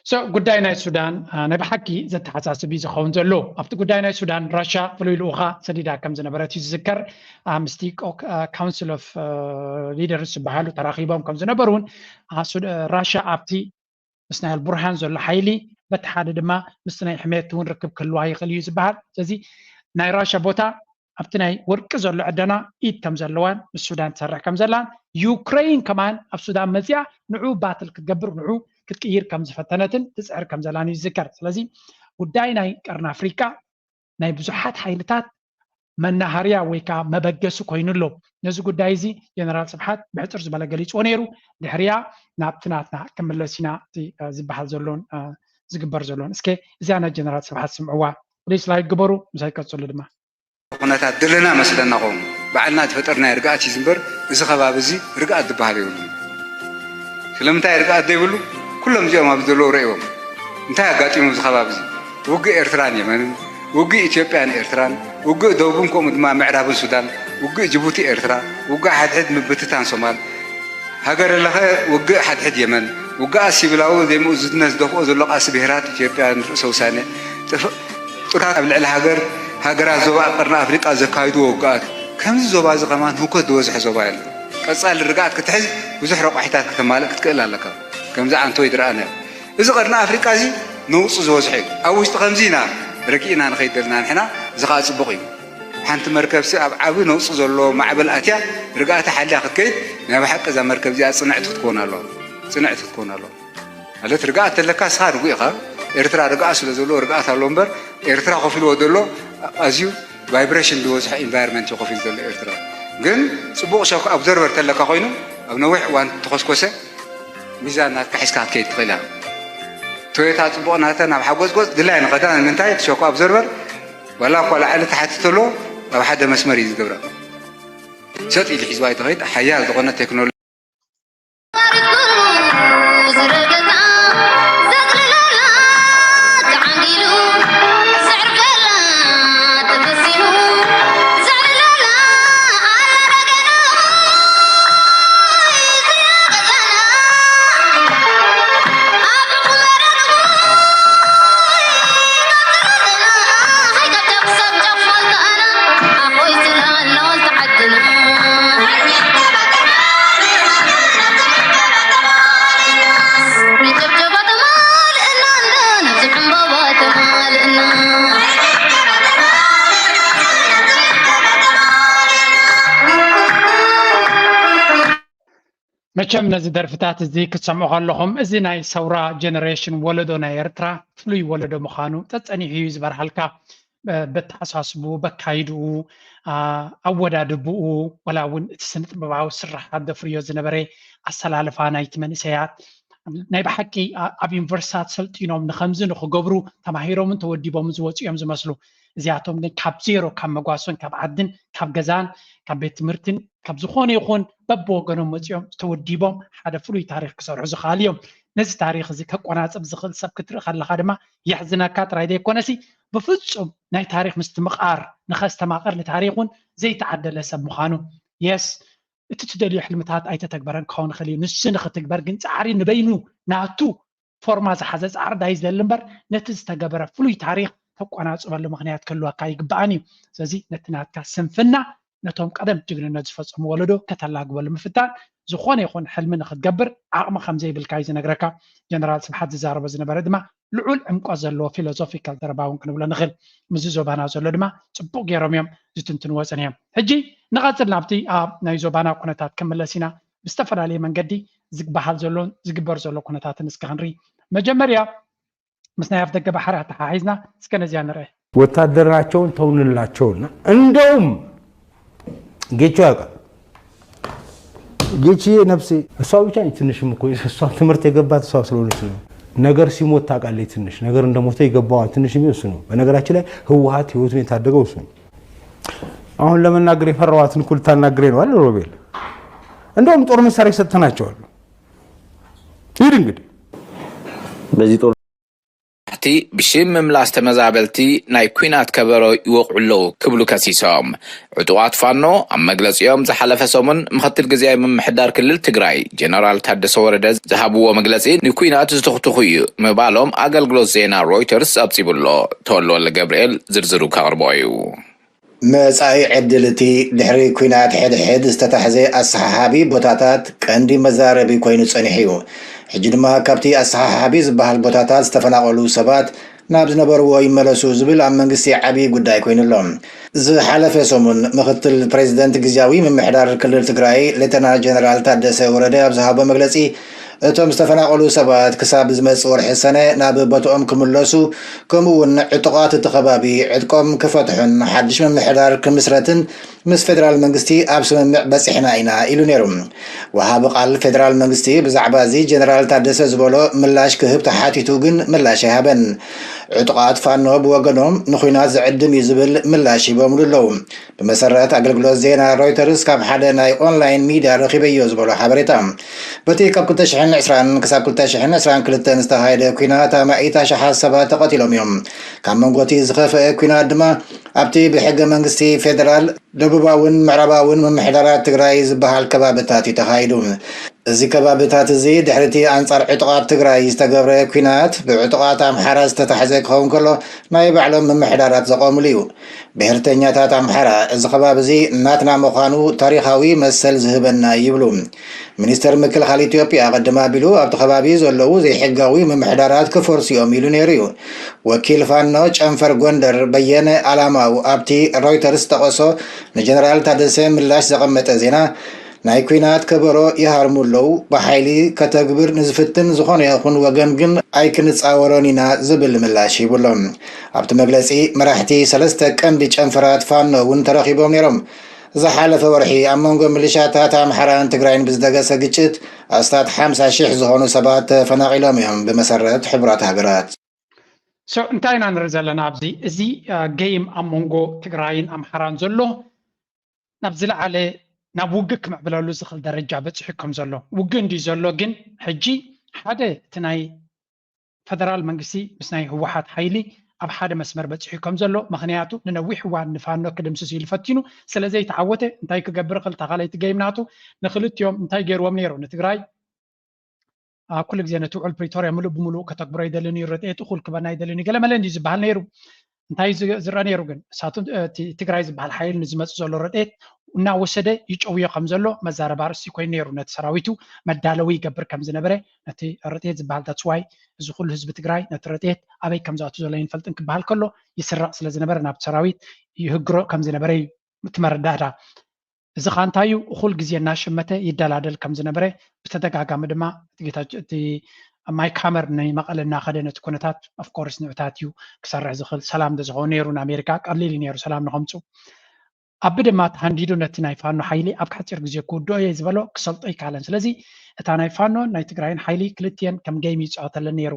So ጉዳይ ናይ ሱዳን ናይ ብሓቂ ዘተሓሳስብ እዩ ዝኸውን ዘሎ። ኣብቲ ጉዳይ ናይ ሱዳን ራሻ ፍሉይ ልኡኻ ሰዲዳ ከም ዝነበረት እዩ ዝዝከር። ምስቲ ካውንስል ኦፍ ሊደርስ ዝበሃሉ ተራኺቦም ከም ዝነበሩ እውን ራሻ ኣብቲ ምስ ናይ ኣልቡርሃን ዘሎ ሓይሊ በቲ ሓደ ድማ ምስቲ ናይ ሕሜቲ እውን ርክብ ክህልዋ ይኽእል እዩ ዝበሃል። ስለዚ ናይ ራሻ ቦታ ኣብቲ ናይ ወርቂ ዘሎ ዕደና ኢድ ከም ዘለዋን ምስ ሱዳን ትሰርሕ ከም ዘላን ዩክረይን ከማን ኣብ ሱዳን መፅያ ንዑ ባትል ክትገብር ንዑ ክትቅይር ከም ዝፈተነትን ትፅዕር ከም ዘላን እዩ ዝዝከር። ስለዚ ጉዳይ ናይ ቀርኒ ኣፍሪቃ ናይ ብዙሓት ሓይልታት መናሃርያ ወይ ከዓ መበገሲ ኮይኑ ኣሎ። ነዚ ጉዳይ እዚ ጀነራል ስብሓት ብሕፅር ዝበለ ገሊፅዎ ነይሩ። ድሕሪያ ናብቲ ናትና ክምለስ ኢና ዝበሃል ዘሎን ዝግበር ዘሎን። እስከ እዚኣ ናይ ጀነራል ስብሓት ስምዕዋ ፕሊስ ላይክ ግበሩ፣ ምሳይ ቀፅሉ ድማ። ኩነታት ዘለና መስለና ኾም ባዕልና ዝፈጠርናዮ ርግኣት እዩ ዝንበር፣ እዚ ከባቢ እዚ ርግኣት ዝበሃል የብሉን። ስለምንታይ ርግኣት ዘይብሉ? ኩሎም እዚኦም ኣብዚ ዘለዉ ረእዎም እንታይ ኣጋጢሙ ኣብዚ ከባቢ እዚ? ውግእ ኤርትራን የመንን፣ ውግእ ኢትዮጵያን ኤርትራን፣ ውግእ ደቡብን ከምኡ ድማ ምዕራብን ሱዳን፣ ውግእ ጅቡቲ ኤርትራ፣ ውግእ ሓድሕድ ምብትታን ሶማል፣ ሃገረ ለኸ ውግእ ሓድሕድ የመን፣ ውግኣት ሲቪላዊ ዘይምእዙዝነት ዝደፍኦ ዘሎ ቃልሲ ብሄራት ኢትዮጵያ ንርእሰ ውሳነ፣ ጥፍ- ጥራት ኣብ ልዕሊ ሃገር ሃገራት ዞባ ቀርኒ ኣፍሪቃ ዘካይድዎ ውግኣት፣ ከምዚ ዞባ እዚ ከማን ህውከት ዝበዝሖ ዞባ የለን። ቀጻሊ ርግኣት ክትሕዝ ብዙሕ ረቋሒታት ከተማልእ ክትክእል ኣለካ። ከምዚ ዓንቶ ይድረኣና እዩ። እዚ ቀርኒ ኣፍሪቃ እዚ ነውጹ ዝበዝሖ እዩ። ኣብ ውሽጢ ከምዚ ኢና ረጊእና ንኸይድ ዘለና ንሕና፣ እዚ ኸኣ ጽቡቕ እዩ። ሓንቲ መርከብሲ ኣብ ዓቢ ነውጺ ዘለዎ ማዕበል ኣትያ ርግኣታ ሓልያ ክትከይድ ናይ ብሓቂ እዛ መርከብ እዚኣ ጽንዕቲ ክትከውን ኣለዋ። ጽንዕቲ ክትከውን ኣለዋ። ማለት ርግኣት ተለካ ንስኻ ርጉእ ኢኻ። ኤርትራ ርግኣት ስለ ዘለዎ ርግኣት ኣሎ እምበር ኤርትራ ኮፍ ኢልዎ ዘሎ ኣዝዩ ቫይብሬሽን ዝበዝሖ ኢንቫይሮንመንት እዩ ኮፍ ኢሉ ዘሎ ኤርትራ። ግን ጽቡቕ ሾክ ኣብዞርቨር ተለካ ኮይኑ ኣብ ነዊሕ እዋን ተኾስኮሰ ሚዛን ናትካ ሒዝካ ክትከይድ ትኽእል ኢኻ። ቶዮታ ጽቡቕ ናተ ናብ ሓጎጽጎጽ ድላይ ንኸዳ ንምንታይ እቲ ሾክ ኣብዞርቨር ዋላ እኳ ላዕሊ ታሕቲ ተሎ ኣብ ሓደ መስመር እዩ ዝገብራ። ሰጥ ኢሉ ሒዝዋ እዩ ትኸይድ ሓያል ዝኾነ ቴክኖሎጂ። መቸም ነዚ ደርፍታት እዚ ክትሰምዑ ከለኹም እዚ ናይ ሰውራ ጀነሬሽን ወለዶ ናይ ኤርትራ ፍሉይ ወለዶ ምዃኑ ጸጸኒሑ እዩ ዝበርሃልካ። በተሓሳስቡ በካይድኡ ኣወዳድብኡ ወላ እውን እቲ ስነ ጥበባዊ ስራሓት ደፍርዮ ዝነበረ ኣሰላልፋ ናይቲ መንእሰያት ናይ ብሓቂ ኣብ ዩኒቨርሲታት ሰልጢኖም ንከምዚ ንክገብሩ ተማሂሮምን ተወዲቦምን ዝወፁ እዮም ዝመስሉ። እዚኣቶም ግን ካብ ዜሮ ካብ መጓሶን ካብ ዓድን ካብ ገዛን ካብ ቤት ትምህርትን ካብ ዝኾነ ይኹን በብወገኖም መፂኦም ተወዲቦም ሓደ ፍሉይ ታሪክ ክሰርሑ ዝኽኣሉ እዮም። ነዚ ታሪክ እዚ ከቆናፅብ ዝኽእል ሰብ ክትርኢ ከለካ ድማ የሕዝነካ ጥራይ ዘይኮነሲ ብፍፁም ናይ ታሪክ ምስትምቓር ንኸስተማቕር ንታሪክ እውን ዘይተዓደለ ሰብ ምዃኑ የስ እቲ ትደልዮ ሕልምታት ኣይተተግበረን ክኸውን ይኽእል እዩ። ንሱ ንክትግበር ግን ፃዕሪ ንበይኑ ናቱ ፎርማ ዝሓዘ ፃዕሪ ዳዩ ዝደሊ እምበር ነቲ ዝተገበረ ፍሉይ ታሪክ ተቆናፅበሉ ምክንያት ክህልወካ ይግበኣን እዩ። ስለዚ ነቲ ናትካ ስንፍና ነቶም ቀደም ጅግንነት ዝፈጸሙ ወለዶ ከተላግበሉ ምፍታን ዝኾነ ይኹን ሕልሚ ንክትገብር ዓቕሚ ከም ዘይብልካ እዩ ዝነግረካ። ጀነራል ስብሓት ዝዛረቦ ዝነበረ ድማ ልዑል ዕምቆት ዘለዎ ፊሎዞፊካል ዘረባ እውን ክንብሎ ንኽእል። ምስዚ ዞባና ዘሎ ድማ ጽቡቕ ገይሮም እዮም ዝትንትንዎ ጸኒሖም። ሕጂ ንቐጽል ናብቲ ኣብ ናይ ዞባና ኩነታት ክምለስ ኢና። ብዝተፈላለየ መንገዲ ዝበሃል ዘሎን ዝግበር ዘሎ ኩነታትን እስከ ክንርኢ። መጀመርያ ምስ ናይ ኣፍደገ ባሕሪ ኣተሓሒዝና እስከ ነዚኣ ንርአ። ወታደራቸውን ተውንላቸውና እንደውም ጌቹ ያውቃል። ጌቺ ነፍሴ እሷ ብቻ ነች ትንሽም እኮ እሷ ትምህርት የገባት እሷ ስለሆነች ነው። ነገር ሲሞት ታውቃለች ትንሽ ነገር እንደሞተ ይገባዋል ትንሽ ቢሆን እሱ ነው። በነገራችን ላይ ህወሓት ህይወቱን የታደገው እሱ ነው። አሁን ለመናገር የፈራዋትን እኮ ልታናግረኝ ነው አይደል ሮቤል? እንደውም ጦር መሳሪያ ሰጥተናቸዋል። ሂድ እንግዲህ በዚህ ጦር እቲ ብሽም ምምላስ ተመዛበልቲ ናይ ኲናት ከበሮ ይወቕዑ ኣለዉ ክብሉ ከሲሶም። ዕጡቓት ፋኖ ኣብ መግለፂኦም ዝሓለፈ ሰሙን ምኽትል ግዝያዊ ምምሕዳር ክልል ትግራይ ጀነራል ታደሰ ወረደ ዝሃብዎ መግለፂ ንኲናት ዝቱኽቱኹ እዩ ምባሎም ኣገልግሎት ዜና ሮይተርስ ጸብጺቡ ኣሎ። ተወልደ ወልደ ገብርኤል ዝርዝሩ ከቕርቦ እዩ። መጻኢ ዕድል እቲ ድሕሪ ኲናት ሕድሕድ ዝተታሕዘ ኣሰሓሓቢ ቦታታት ቀንዲ መዛረቢ ኮይኑ ጸኒሑ እዩ። ሕጂ ድማ ካብቲ ኣሰሓሓቢ ዝበሃል ቦታታት ዝተፈናቐሉ ሰባት ናብ ዝነበርዎ ይመለሱ ዝብል ኣብ መንግስቲ ዓብዪ ጉዳይ ኮይኑ ኣሎ። ዝሓለፈ ሰሙን ምኽትል ፕሬዚደንት ግዝያዊ ምምሕዳር ክልል ትግራይ ሌተናል ጀነራል ታደሰ ወረደ ኣብ ዝሃቦ መግለፂ እቶም ዝተፈናቐሉ ሰባት ክሳብ ዝመፅእ ወርሒ ሰነ ናብ ቦትኦም ክምለሱ ከምኡ እውን ዕጡቓት እቲ ከባቢ ዕጥቆም ክፈትሑን ሓድሽ ምምሕዳር ክምስረትን ምስ ፌደራል መንግስቲ ኣብ ስምምዕ በፂሕና ኢና ኢሉ ነይሩ። ወሃቢ ቃል ፌደራል መንግስቲ ብዛዕባ እዚ ጀነራል ታደሰ ዝበሎ ምላሽ ክህብ ተሓቲቱ ግን ምላሽ ኣይሃበን። ዕጡቓት ፋኖ ብወገኖም ንኹናት ዝዕድም እዩ ዝብል ምላሽ ሂቦምሉ ኣለዉ። ብመሰረት ኣገልግሎት ዜና ሮይተርስ ካብ ሓደ ናይ ኦንላይን ሚድያ ረኺበዮ ዝበሎ ሓበሬታ በቲ ካብ ክልተ ሽሕን ዕስራን ክሳብ ክልተ ሽሕን ዕስራን ክልተን ዝተኻየደ ኲናት ኣማኢት ኣሽሓት ሰባት ተቐቲሎም እዮም። ካብ መንጎ እቲ ዝኸፍአ ኲናት ድማ ኣብቲ ብሕገ መንግስቲ ፌደራል ደቡባውን ምዕራባውን ምምሕዳራት ትግራይ ዝበሃል ከባብታት እዩ ተኻይዱ። እዚ ከባብታት እዚ ድሕሪ እቲ ኣንጻር ዕጡቓት ትግራይ ዝተገብረ ኲናት ብዕጡቓት ኣምሓራ ዝተታሕዘ ክኸውን ከሎ ናይ ባዕሎም ምምሕዳራት ዘቖምሉ እዩ። ብሄርተኛታት ኣምሓራ እዚ ከባቢ እዚ ናትና ምዃኑ ታሪኻዊ መሰል ዝህበና እዩ ይብሉ። ሚኒስተር ምክልኻል ኢትዮጵያ ቅድም ኣቢሉ ኣብቲ ከባቢ ዘለዉ ዘይሕጋዊ ምምሕዳራት ክፈርሱ እዮም ኢሉ ነይሩ እዩ። ወኪል ፋኖ ጨንፈር ጎንደር በየነ ኣላማው ኣብቲ ሮይተርስ ዝጠቐሶ ንጀነራል ታደሰ ምላሽ ዘቐመጠ ዜና ናይ ኲናት ከበሮ ይሃርሙ ኣለዉ፣ ብሓይሊ ከተግብር ንዝፍትን ዝኾነ ይኹን ወገን ግን ኣይክንጻወሮን ኢና ዝብል ምላሽ ሂቡ ኣሎ። ኣብቲ መግለጺ መራሕቲ ሰለስተ ቀንዲ ጨንፈራት ፋኖ እውን ተረኺቦም ነይሮም። ዝሓለፈ ወርሒ ኣብ መንጎ ሚሊሻታት ኣምሓራን ትግራይን ብዝደገሰ ግጭት ኣስታት ሓምሳ ሺሕ ዝኾኑ ሰባት ተፈናቒሎም እዮም ብመሰረት ሕቡራት ሃገራት። So እንታይ ኢና ንርኢ ዘለና ኣብዚ? እዚ ጌም ኣብ መንጎ ትግራይን ኣምሓራን ዘሎ ናብ ዝለዓለ ናብ ውግእ ክምዕብለሉ ዝኽእል ደረጃ በፂሑ ከም ዘሎ ውግእ እንዲ ዘሎ ግን ሕጂ ሓደ እቲ ናይ ፈደራል መንግስቲ ምስ ናይ ህወሓት ሓይሊ ኣብ ሓደ መስመር በፂሑ ከም ዘሎ ምክንያቱ ንነዊሕ እዋን ንፋኖ ክድምስስ ኢሉ ፈቲኑ ስለ ዘይተዓወተ እንታይ ክገብር ክእል ታኻለይቲ ገይም ናቱ ንክልቲኦም እንታይ ገይርዎም ነይሩ ንትግራይ ኣብ ኩሉ ግዜ ነቲ ውዕል ፕሪቶርያ ምሉእ ብምሉእ ከተግብሮ ይደልን እዩ ረድኤት እኹል ክበና ይደልን እዩ ገለመለ እንዲ ዝበሃል ነይሩ እንታይ ዝረአ ነይሩ ግን እሳቱ ትግራይ ዝበሃል ሓይል ንዝመፅ ዘሎ ረድኤት እናወሰደ ይጨውዮ ከም ዘሎ መዛረባ ርእሲ ኮይኑ ነይሩ ነቲ ሰራዊቱ መዳለዊ ይገብር ከም ዝነበረ ነቲ ረድኤት ዝበሃል that's why እዚ ኩሉ ህዝቢ ትግራይ ነቲ ረድኤት ኣበይ ከም ዝኣቱ ዘሎ ይንፈልጥን ክበሃል ከሎ ይስረቕ ስለ ዝነበረ ናብቲ ሰራዊት ይህግሮ ከም ዝነበረ እዩ እቲ መረዳእታ እዚ ኸዓ እንታይ እዩ እኹል ግዜ እናሸመተ ይደላደል ከም ዝነበረ ብተደጋጋሚ ድማ እቲ ጌታቸው እቲ ማይክ ሃመር ናይ መቐለ እናኸደ ነቲ ኩነታት of course ንዑታት እዩ ክሰርሕ ዝኽእል ሰላም እንተዝኸውን ነይሩ ንኣሜሪካ ቀሊል እዩ ነይሩ ሰላም ንኸምፁ ኣቢ ድማ ተሃንዲዱ ነቲ ናይ ፋኖ ሓይሊ ኣብ ሓፂር ግዜ ክውድኦ እየ ዝበሎ ክሰልጦ ኣይከኣለን ስለዚ እታ ናይ ፋኖን ናይ ትግራይን ሓይሊ ክልቲኤን ከም game ይፃወተለን ነይሩ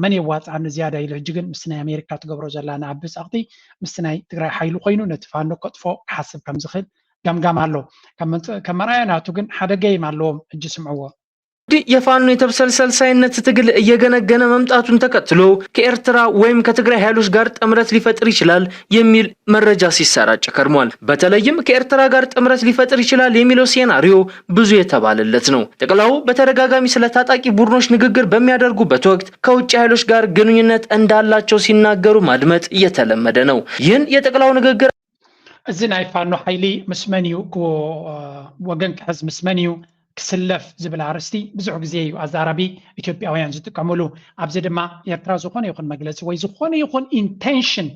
መን የዋፅኣኒ ዝያዳ ኢሉ ሕጂ ግን ምስቲ ናይ ኣሜሪካ ትገብሮ ዘላ ንኣቢ ፀቕጢ ምስቲ ናይ ትግራይ ሓይሊ ኮይኑ ነቲ ፋኖ ከጥፎ ክሓስብ ከም ዝኽእል ገምጋም ኣሎ። ከም መርኣያ ናቱ ግን ሓደ ገይም ኣለዎም ሕጂ ስምዕዎ። የፋኖ የተብሰልሰል ሳይነት ትግል እየገነገነ መምጣቱን ተከትሎ ከኤርትራ ወይም ከትግራይ ኃይሎች ጋር ጥምረት ሊፈጥር ይችላል የሚል መረጃ ሲሰራጭ ከርሟል። በተለይም ከኤርትራ ጋር ጥምረት ሊፈጥር ይችላል የሚለው ሴናሪዮ ብዙ የተባለለት ነው። ጠቅላው በተደጋጋሚ ስለ ታጣቂ ቡድኖች ንግግር በሚያደርጉበት ወቅት ከውጭ ኃይሎች ጋር ግንኙነት እንዳላቸው ሲናገሩ ማድመጥ እየተለመደ ነው። ይህን የጠቅላው ንግግር እዚ ናይ ፋኖ ሓይሊ ምስ መን እዩ ወገን ክሕዝ፣ ምስ መን እዩ ክስለፍ ዝብል ኣርእስቲ ብዙሕ ግዜ እዩ ኣዛራቢ ኢትዮጵያውያን ዝጥቀምሉ። ኣብዚ ድማ ኤርትራ ዝኾነ ይኹን መግለፂ ወይ ዝኾነ ይኹን ኢንቴንሽን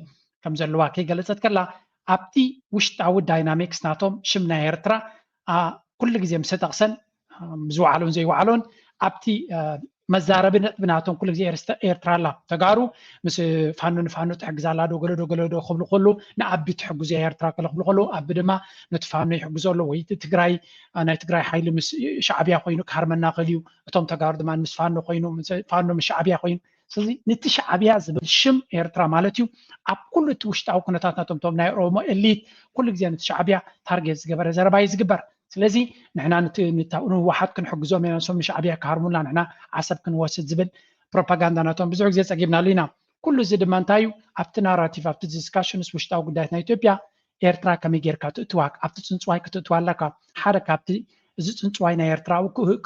ከም ዘለዋ ከይገለፀት ከላ ኣብቲ ውሽጣዊ ዳይናሚክስ ናቶም ሽም ናይ ኤርትራ ኩሉ ግዜ ምስ ተጠቕሰን ዝወዓሎን ዘይወዓሎን ኣብቲ መዛረቢ ነጥቢ ናቶም ኩሉ ግዜ ኤርትራ ኣላ። ተጋሩ ምስ ፋኖ ንፋኖ ትሕግዝ ኣላ ዶ ገለ ዶ ገለ ዶ ክብሉ ከሉ ንኣቢ ትሕግዙ እያ ኤርትራ ክለ ክብሉ ከሉ ኣቢ ድማ ነቲ ፋኖ ይሕግዞ ኣሎ ወይ ትግራይ ናይ ትግራይ ሓይሊ ምስ ሻዕብያ ኮይኑ ክሃርመና ክእል እዩ። እቶም ተጋሩ ድማ ምስ ፋኖ ኮይኑ ፋኖ ምስ ሻዕብያ ኮይኑ ስለዚ ነቲ ሻዕብያ ዝብል ሽም ኤርትራ ማለት እዩ ኣብ ኩሉ እቲ ውሽጣዊ ኩነታት ናቶም ቶም ናይ ኦሮሞ ኤሊት ኩሉ ግዜ ነቲ ሻዕብያ ታርጌት ዝገበረ ዘረባ እዩ ዝግበር። ስለዚ ንሕና ንህወሓት ክንሕግዞም ኢና ንሶም ንሻዕብያ ክሃርሙና ንሕና ዓሰብ ክንወስድ ዝብል ፕሮፓጋንዳ ናቶም ብዙሕ ግዜ ፀጊብናሉ ኢና። ኩሉ እዚ ድማ እንታይ እዩ ኣብቲ ናራቲቭ ኣብቲ ዲስካሽንስ ውሽጣዊ ጉዳያት ናይ ኢትዮጵያ ኤርትራ ከመይ ጌርካ ትእትዋ ኣብቲ ፅንፅዋይ ክትእትዋ ኣለካ። ሓደ ካብቲ እዚ ፅንፅዋይ ናይ ኤርትራ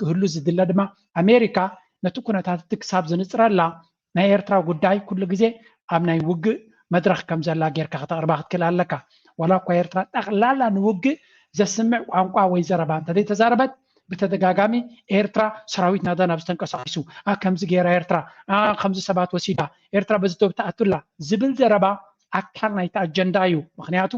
ክህሉ ዝድለ ድማ ኣሜሪካ ነቲ ኩነታት እቲ ክሳብ ዝንፅረላ ናይ ኤርትራ ጉዳይ ኩሉ ግዜ ኣብ ናይ ውግእ መድረኽ ከም ዘላ ጌርካ ከተቕርባ ክትክእል ኣለካ። ዋላ እኳ ኤርትራ ጠቕላላ ንውግእ ዘስምዕ ቋንቋ ወይ ዘረባ እንተዘይተዛረበት ብተደጋጋሚ ኤርትራ ሰራዊት ናዳ ናብ ዝተንቀሳቂሱ ከምዚ ገይራ ኤርትራ ከምዚ ሰባት ወሲዳ ኤርትራ በዚ ዶብ ተኣቱላ ዝብል ዘረባ ኣካል ናይቲ ኣጀንዳ እዩ። ምክንያቱ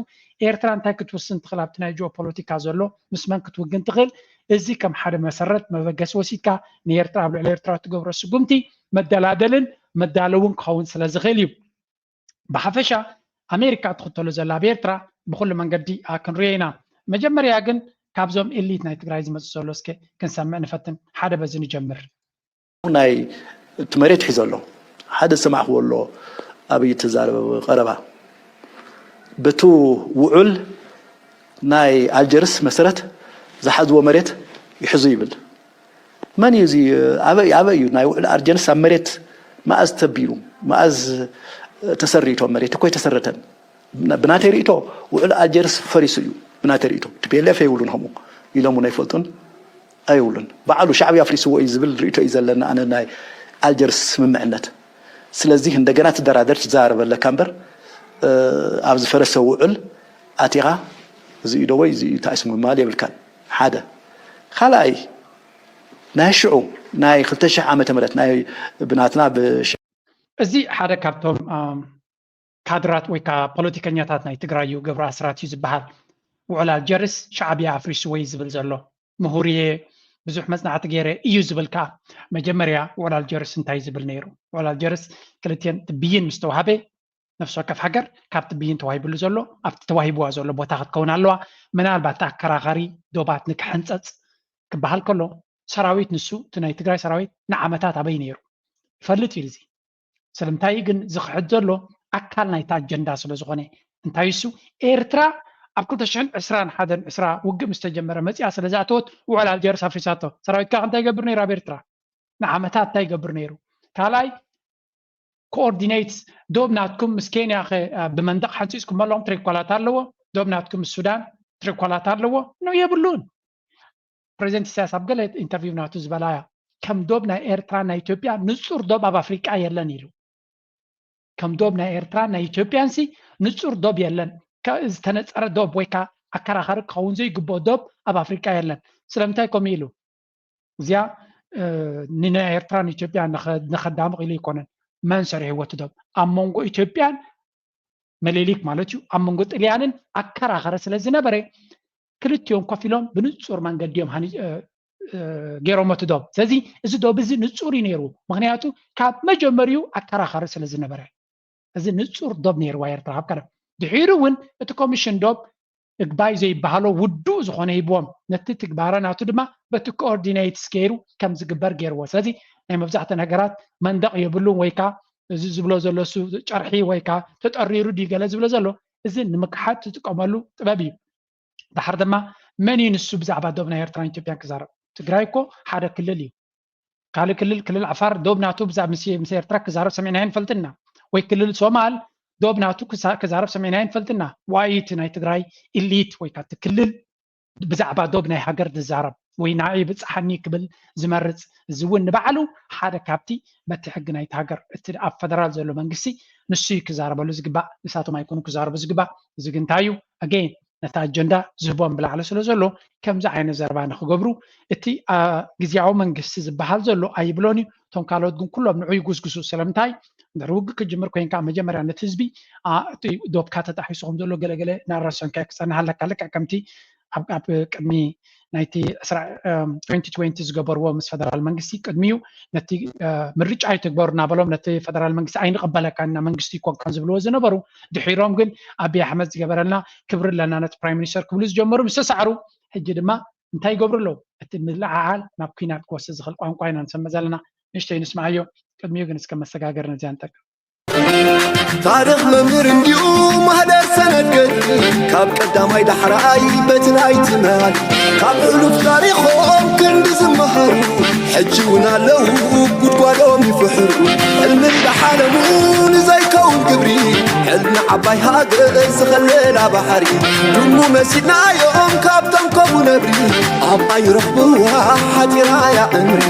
ኤርትራ እንታይ ክትውስን ትኽእል ኣብቲ ናይ ጂኦፖለቲካ ዘሎ ምስ መን ክትውግን ትኽእል እዚ ከም ሓደ መሰረት መበገሲ ወሲድካ ንኤርትራ ኣብ ልዕሊ ኤርትራ እትገብሮ ስጉምቲ መደላደልን መዳለውን ክኸውን ስለ ዝኽእል እዩ። ብሓፈሻ ኣሜሪካ ትኽተሎ ዘላ ኣብ ኤርትራ ብኩሉ መንገዲ ክንሪኦ ኢና። መጀመርያ ግን ካብዞም ኤሊት ናይ ትግራይ ዝመፅእ ዘሎ እስከ ክንሰምዕ ንፈትን። ሓደ በዚ ንጀምር። ናይ እቲ መሬት ሒዞ ኣሎ ሓደ ዝሰማዕክዎ ኣሎ ኣብይ ተዛረበ ቀረባ በቱ ውዑል ናይ ኣልጀርስ መሰረት ዝሓዝዎ መሬት ይሕዙ ይብል። መን እዩ እዚ ኣበይ ኣበይ እዩ ናይ ውዕል ኣልጀርስ ኣብ መሬት መኣዝ ተቢሩ መኣዝ ተሰሪቶ መሬት እኮ ኣይተሰረተን። ብናተይ ርእቶ ውዕል ኣልጀርስ ፈሪሱ እዩ። ብናተይ ርእቶ ቲፒኤልኤፍ ኣይብሉን ከምኡ ኢሎም እውን ኣይፈልጡን ኣይብሉን። ባዕሉ ሻዕብያ ኣፍሪስዎ እዩ ዝብል ርእቶ እዩ ዘለና ኣነ ናይ ኣልጀርስ ስምምዕነት። ስለዚህ እንደገና ትደራደር ትዘራረብ ኣለካ እምበር ኣብ ዝፈረሰ ውዕል ኣቲኻ እዚ እዩ ዶ ወይ እዚ እዩ ተኣስምማል የብልካን። ሓደ ካልኣይ ናይ ሽዑ ናይ ክልተ ሽሕ ዓመተ ምህረት ናይ ብናትና ብ እዚ ሓደ ካብቶም ካድራት ወይ ከዓ ፖለቲከኛታት ናይ ትግራይ እዩ ገብሩ ኣስራት እዩ ዝበሃል። ውዕል ኣልጀርስ ሻዕብያ ኣፍሪስዎ እዩ ዝብል ዘሎ ምሁር እየ ብዙሕ መፅናዕቲ ገይረ እዩ ዝብል ከዓ መጀመርያ ውዕል ኣልጀርስ እንታይ ዝብል ነይሩ? ውዕል ኣልጀርስ ክልቲኤን ብይን ምስ ተዋሃበ ነፍሲ ወከፍ ሃገር ካብቲ ብይን ተዋሂብሉ ዘሎ ኣብቲ ተዋሂብዋ ዘሎ ቦታ ክትከውን ኣለዋ። ምናልባት እቲ ኣከራኻሪ ዶባት ንክሕንፀፅ ክበሃል ከሎ ሰራዊት ንሱ እቲ ናይ ትግራይ ሰራዊት ንዓመታት ኣበይ ነይሩ ይፈልጥ እዩ እዚ ስለምንታይ ግን ዝኽሕድ ዘሎ ኣካል ናይቲ ኣጀንዳ ስለ ዝኾነ እንታይ እሱ ኤርትራ ኣብ ክልተ ሽሕን ዕስራን ሓደን ዕስራ ውግእ ምስ ተጀመረ መፂኣ ስለ ዝኣተወት ውዕል ኣልጀርስ ኣፍሪሳቶ ሰራዊትካ እንታይ ይገብር ነይሩ ኣብ ኤርትራ ንዓመታት እንታይ ይገብር ነይሩ ካልኣይ ኮኦርዲኔትስ ዶብ ናትኩም ምስ ኬንያ ብመንደቕ ሓንፂፅኩም ኣለኹም ትሬኳላት ኣለዎ ዶብ ናትኩም ምስ ሱዳን ትሬኳላት ኣለዎ ነው የብሉን ፕሬዚደንት ኢሳያስ ኣብ ገለ ኢንተርቪው ናቱ ዝበላያ ከም ዶብ ናይ ኤርትራ ናይ ኢትዮጵያ ንፁር ዶብ ኣብ ኣፍሪቃ የለን ኢሉ ከም ዶብ ናይ ኤርትራ ናይ ኢትዮጵያን ሲ ንፁር ዶብ የለን ዝተነፀረ ዶብ ወይ ከዓ ኣከራኻሪ ክኸውን ዘይግብኦ ዶብ ኣብ ኣፍሪቃ የለን ስለምንታይ ከምኡ ኢሉ እዚኣ ንናይ ኤርትራን ኢትዮጵያ ንኸዳምቕ ኢሉ ኣይኮነን መን ሰሪሕዎ እቲ ዶብ ኣብ መንጎ ኢትዮጵያን መሌሊክ ማለት እዩ ኣብ መንጎ ጥልያንን ኣከራኸረ ስለ ዝነበረ ክልቲኦም ኮፍ ኢሎም ብንፁር መንገዲ እዮም ገይሮሞ እቲ ዶብ ስለዚ እዚ ዶብ እዚ ንፁር እዩ ነይሩ ምክንያቱ ካብ መጀመሪኡ ኣከራኸሪ ስለ ዝነበረ እዚ ንፁር ዶብ ነይርዋ ኤርትራ ኣብ ቀደም ድሒሩ እውን እቲ ኮሚሽን ዶብ እግባይ ዘይበሃሎ ውዱእ ዝኾነ ሂብዎም ነቲ ትግባረ ናቱ ድማ በቲ ኮኦርዲኔትስ ገይሩ ከም ዝግበር ገይርዎ ስለዚ ናይ መብዛሕተን ሃገራት መንደቕ የብሉን ወይ ከዓ እዚ ዝብሎ ዘሎ እሱ ጨርሒ ወይ ከዓ ተጠሪሩ ድዩ ገለ ዝብሎ ዘሎ እዚ ንምክሓድ ትጥቀመሉ ጥበብ እዩ ድሓር ድማ መን እዩ ንሱ ብዛዕባ ዶብ ናይ ኤርትራን ኢትዮጵያን ክዛረብ ትግራይ እኮ ሓደ ክልል እዩ ካልእ ክልል ክልል ዓፋር ዶብ ናቱ ብዛዕባ ምስ ኤርትራ ክዛረብ ሰሚዕናዮ ንፈልጥና ወይ ክልል ሶማል ዶብ ናቱ ክዛረብ ሰሚዕናዮ ንፈልጥና ዋይ እቲ ናይ ትግራይ ኢሊት ወይ ከዓ ክልል ብዛዕባ ዶብ ናይ ሃገር ዝዛረብ ወይ ንዓይ ይብፅሓኒ ክብል ዝመርፅ፣ እዚ እውን ንባዕሉ ሓደ ካብቲ በቲ ሕጊ ናይቲ ሃገር እቲ ኣብ ፈደራል ዘሎ መንግስቲ ንሱ እዩ ክዛረበሉ ዝግባእ፣ ንሳቶም ኣይኮኑ ክዛረቡ ዝግባእ። እዚ ግን እንታይ እዩ? ኣገይን ነቲ ኣጀንዳ ዝህቦም ብላዕሊ ስለ ዘሎ ከምዚ ዓይነት ዘረባ ንክገብሩ እቲ ግዝያዊ መንግስቲ ዝበሃል ዘሎ ኣይብሎን እዩ። እቶም ካልኦት ግን ኩሎም ንዑ ይጉስጉሱ። ስለምንታይ? እንድሕር ውግእ ክጅምር ኮይንካ መጀመርያ ነቲ ህዝቢ እቲ ዶብካ ተጣሒሱ ከም ዘሎ ገለገለ እናረሰንካ ክፀንሕ ኣለካ። ልክዕ ከምቲ ኣብ ቅድሚ ናይቲ ትወንቲ ትወንቲ ዝገበርዎ ምስ ፈደራል መንግስቲ ቅድሚኡ ነቲ ምርጫ ኣይትግበሩ እናበሎም ነቲ ፈደራል መንግስቲ ኣይንቕበለካ እና መንግስቲ ይኮንካን ዝብልዎ ዝነበሩ፣ ድሒሮም ግን ኣቢይ ኣሕመድ ዝገበረልና ክብሪ ኣለና ነቲ ፕራይም ሚኒስተር ክብሉ ዝጀመሩ ምስ ተሳዕሩ፣ ሕጂ ድማ እንታይ ይገብሩ ኣለዉ? እቲ ምልዕዓል ናብ ኲናት ክወስድ ዝኽእል ቋንቋ ኢና ንሰምዕ ዘለና። ንእሽተይ ንስምዓዮ፣ ቅድሚኡ ግን እስከ መሰጋገሪ ነዚኣ ንጠቅም። ታሪኽ መምህር እንዲኡ ማህደር ሰነድ ገድሊ ካብ ቀዳማይ ዳሕራይ በቲ ናይ ትማል ካብ ሕሉፍ ታሪኾም ክንዲ ዝመሃሩ ሕጂ እውን ኣለዉ ጉድጓዶም ይፍሕሩ ሕልሚ እንዳሓለሙ ንዘይከውን ግብሪ ሕልሚ ዓባይ ሃገር ዝኸለላ ባሕሪ ድሙ መሲልናዮም ካብቶም ከምኡ ነብሪ ኣብ ኣይረኽብዋ ሓጢራ እያ ዕምሪ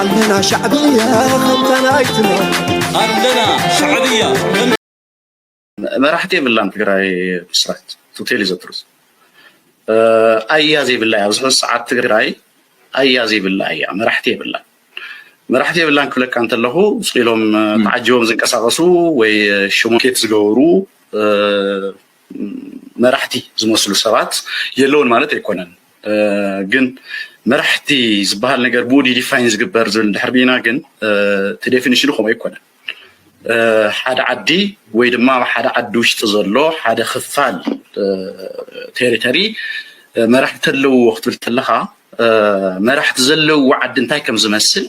ኣለና ሻዕብያ ከምታ ናይ ትማል ኣለና ሻዕብያ ከም መራሕቲ የብላን ትግራይ ብስራት to tell you the truth ኣያ ዘይብላ እያ ኣብዚ ሕዚ ሰዓት ትግራይ ኣያ ዘይብላ እያ መራሕቲ የብላን መራሕቲ የብላን ክብለካ እንተለኹ ስቕ ኢሎም ተዓጂቦም ዝንቀሳቐሱ ወይ ሽሞኬት ዝገብሩ መራሕቲ ዝመስሉ ሰባት የለውን ማለት ኣይኮነን ግን መራሕቲ ዝበሃል ነገር ብኡ ዲፋይን ዝግበር ዝብል እንድሕር ርኢና ግን እቲ ዴፊኒሽኑ ከምኡ ኣይኮነን ሓደ ዓዲ ወይ ድማ ሓደ ዓዲ ውሽጢ ዘሎ ሓደ ክፋል ቴሪተሪ መራሕቲ ኣለውዎ ክትብል ከለኻ መራሕቲ ዘለውዎ ዓዲ እንታይ ከም ዝመስል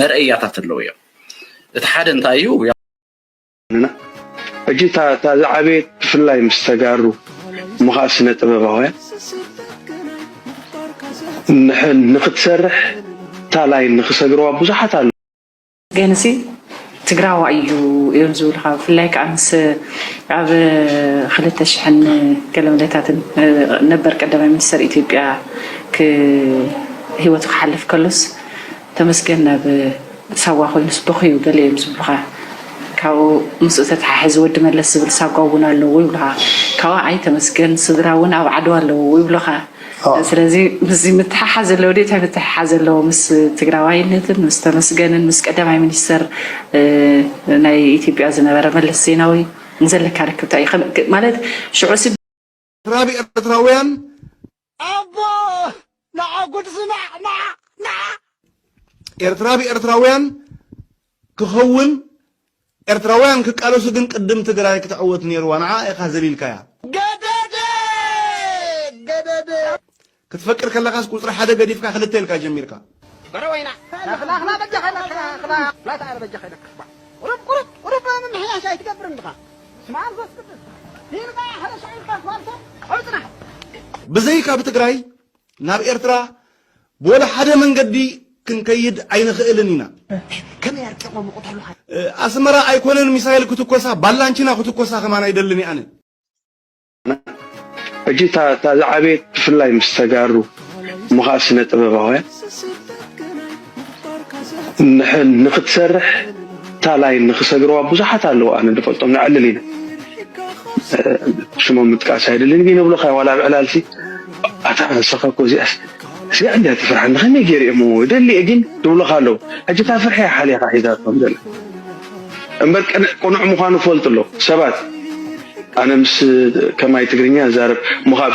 መርአያታት ኣለውዮ እቲ ሓደ እንታይ እዩ ሕጂ እታ ዝዓበየት ብፍላይ ምስ ተጋሩ እሞ ከዓ ስነ ጥበባውያን ንክትሰርሕ እታ ላይን ንክሰግርዋ ብዙሓት ኣለዉ ገንሲ ትግራዋ እዩ እዮም ዝብሉካ ብፍላይ ከዓ ምስ ኣብ ክልተ ሽሕን ገለመለታትን ነበር ቀዳማይ ሚኒስተር ኢትዮጵያ ህይወቱ ክሓልፍ ከሎስ ተመስገን ናብ ሳዋ ኮይኑስ በኽዩ ገለ እዮም ዝብሉኻ ካብኡ ምስኡ ተተሓሕዚ ወዲ መለስ ዝብል ሳጓ እውን ኣለዎ ይብሉኻ ካብኡ ኣይ ተመስገን ስድራ እውን ኣብ ዓድዋ ኣለዎ ይብሉኻ ስለዚ ምስዚ ምትሓሓዝ ዘለዎ ድዩ እንታይ ምትሓሓዝ ዘለዎ ምስ ትግራዋይነትን ምስ ተመስገንን ምስ ቀዳማይ ሚኒስተር ናይ ኢትዮጵያ ዝነበረ መለስ ዜናዊ ዘለካ ርክብታ እዩ ማለት ሽዑ ኤርትራ ብኤርትራውያን ኣቦ ንዓ ጉድ ስማዕ ንዓ ንዓ ኤርትራ ብኤርትራውያን ክኸውን ኤርትራውያን ክቃለሱ ግን ቅድም ትግራይ ክትዕወት ነይርዋ ንዓ ኢኻ ዘሊልካያ ገደደ ገደደ ክትፈቅድ ከለኻስ ቁፅሪ ሓደ ገዲፍካ ክልተ ኢልካ ጀሚርካ በረወይና ናኽላኽላ በጃኻ ናኽላኽላ ላታ ኣረ በጃኻ ናኽባ ቁሩብ ቁሩብ ቁሩብ ምምሕያሽ ኣይትገብር እንድኻ ስማ ኣልጎስ ቅዱስ ሂልካ ሓደ ሽዑ ኢልካ ክባልቶ ኣውፅና ብዘይካ ብትግራይ ናብ ኤርትራ ብወላ ሓደ መንገዲ ክንከይድ ኣይንኽእልን ኢና። ኣስመራ ኣይኮነን ሚሳይል ክትኮሳ ባላንቺና ክትኮሳ ከማን ኣይደልን ኣነ። ሕጂ እታ ዝዓበየት ብፍላይ ምስ ተጋሩ እሞ ከዓ ስነ ጥበባውያን ንክትሰርሕ እታ ላይን ንክሰግርዋ ብዙሓት ኣለዉ ኣነ ዝፈልጦም ነዕልል ኢና ሽሞም ምጥቃስ ኣይደልን ግን ይብሉኻ ዋላ ኣብ ዕላልሲ ኣታ ንስኻ እኮ እዚኣስ እዚኣ እንድያ ትፍርሓኒ ከመይ ገይረ እሞ ደሊየ ግን ይብሉኻ ኣለዉ ሕጂ እታ ፍርሒ እያ ሓሊኻ ሒዛቶም ዘላ እምበር ቅኑዕ ምዃኑ ፈልጡ ኣሎ ሰባት ኣነ ምስ ከማይ ትግርኛ ዛረብ ምኻብ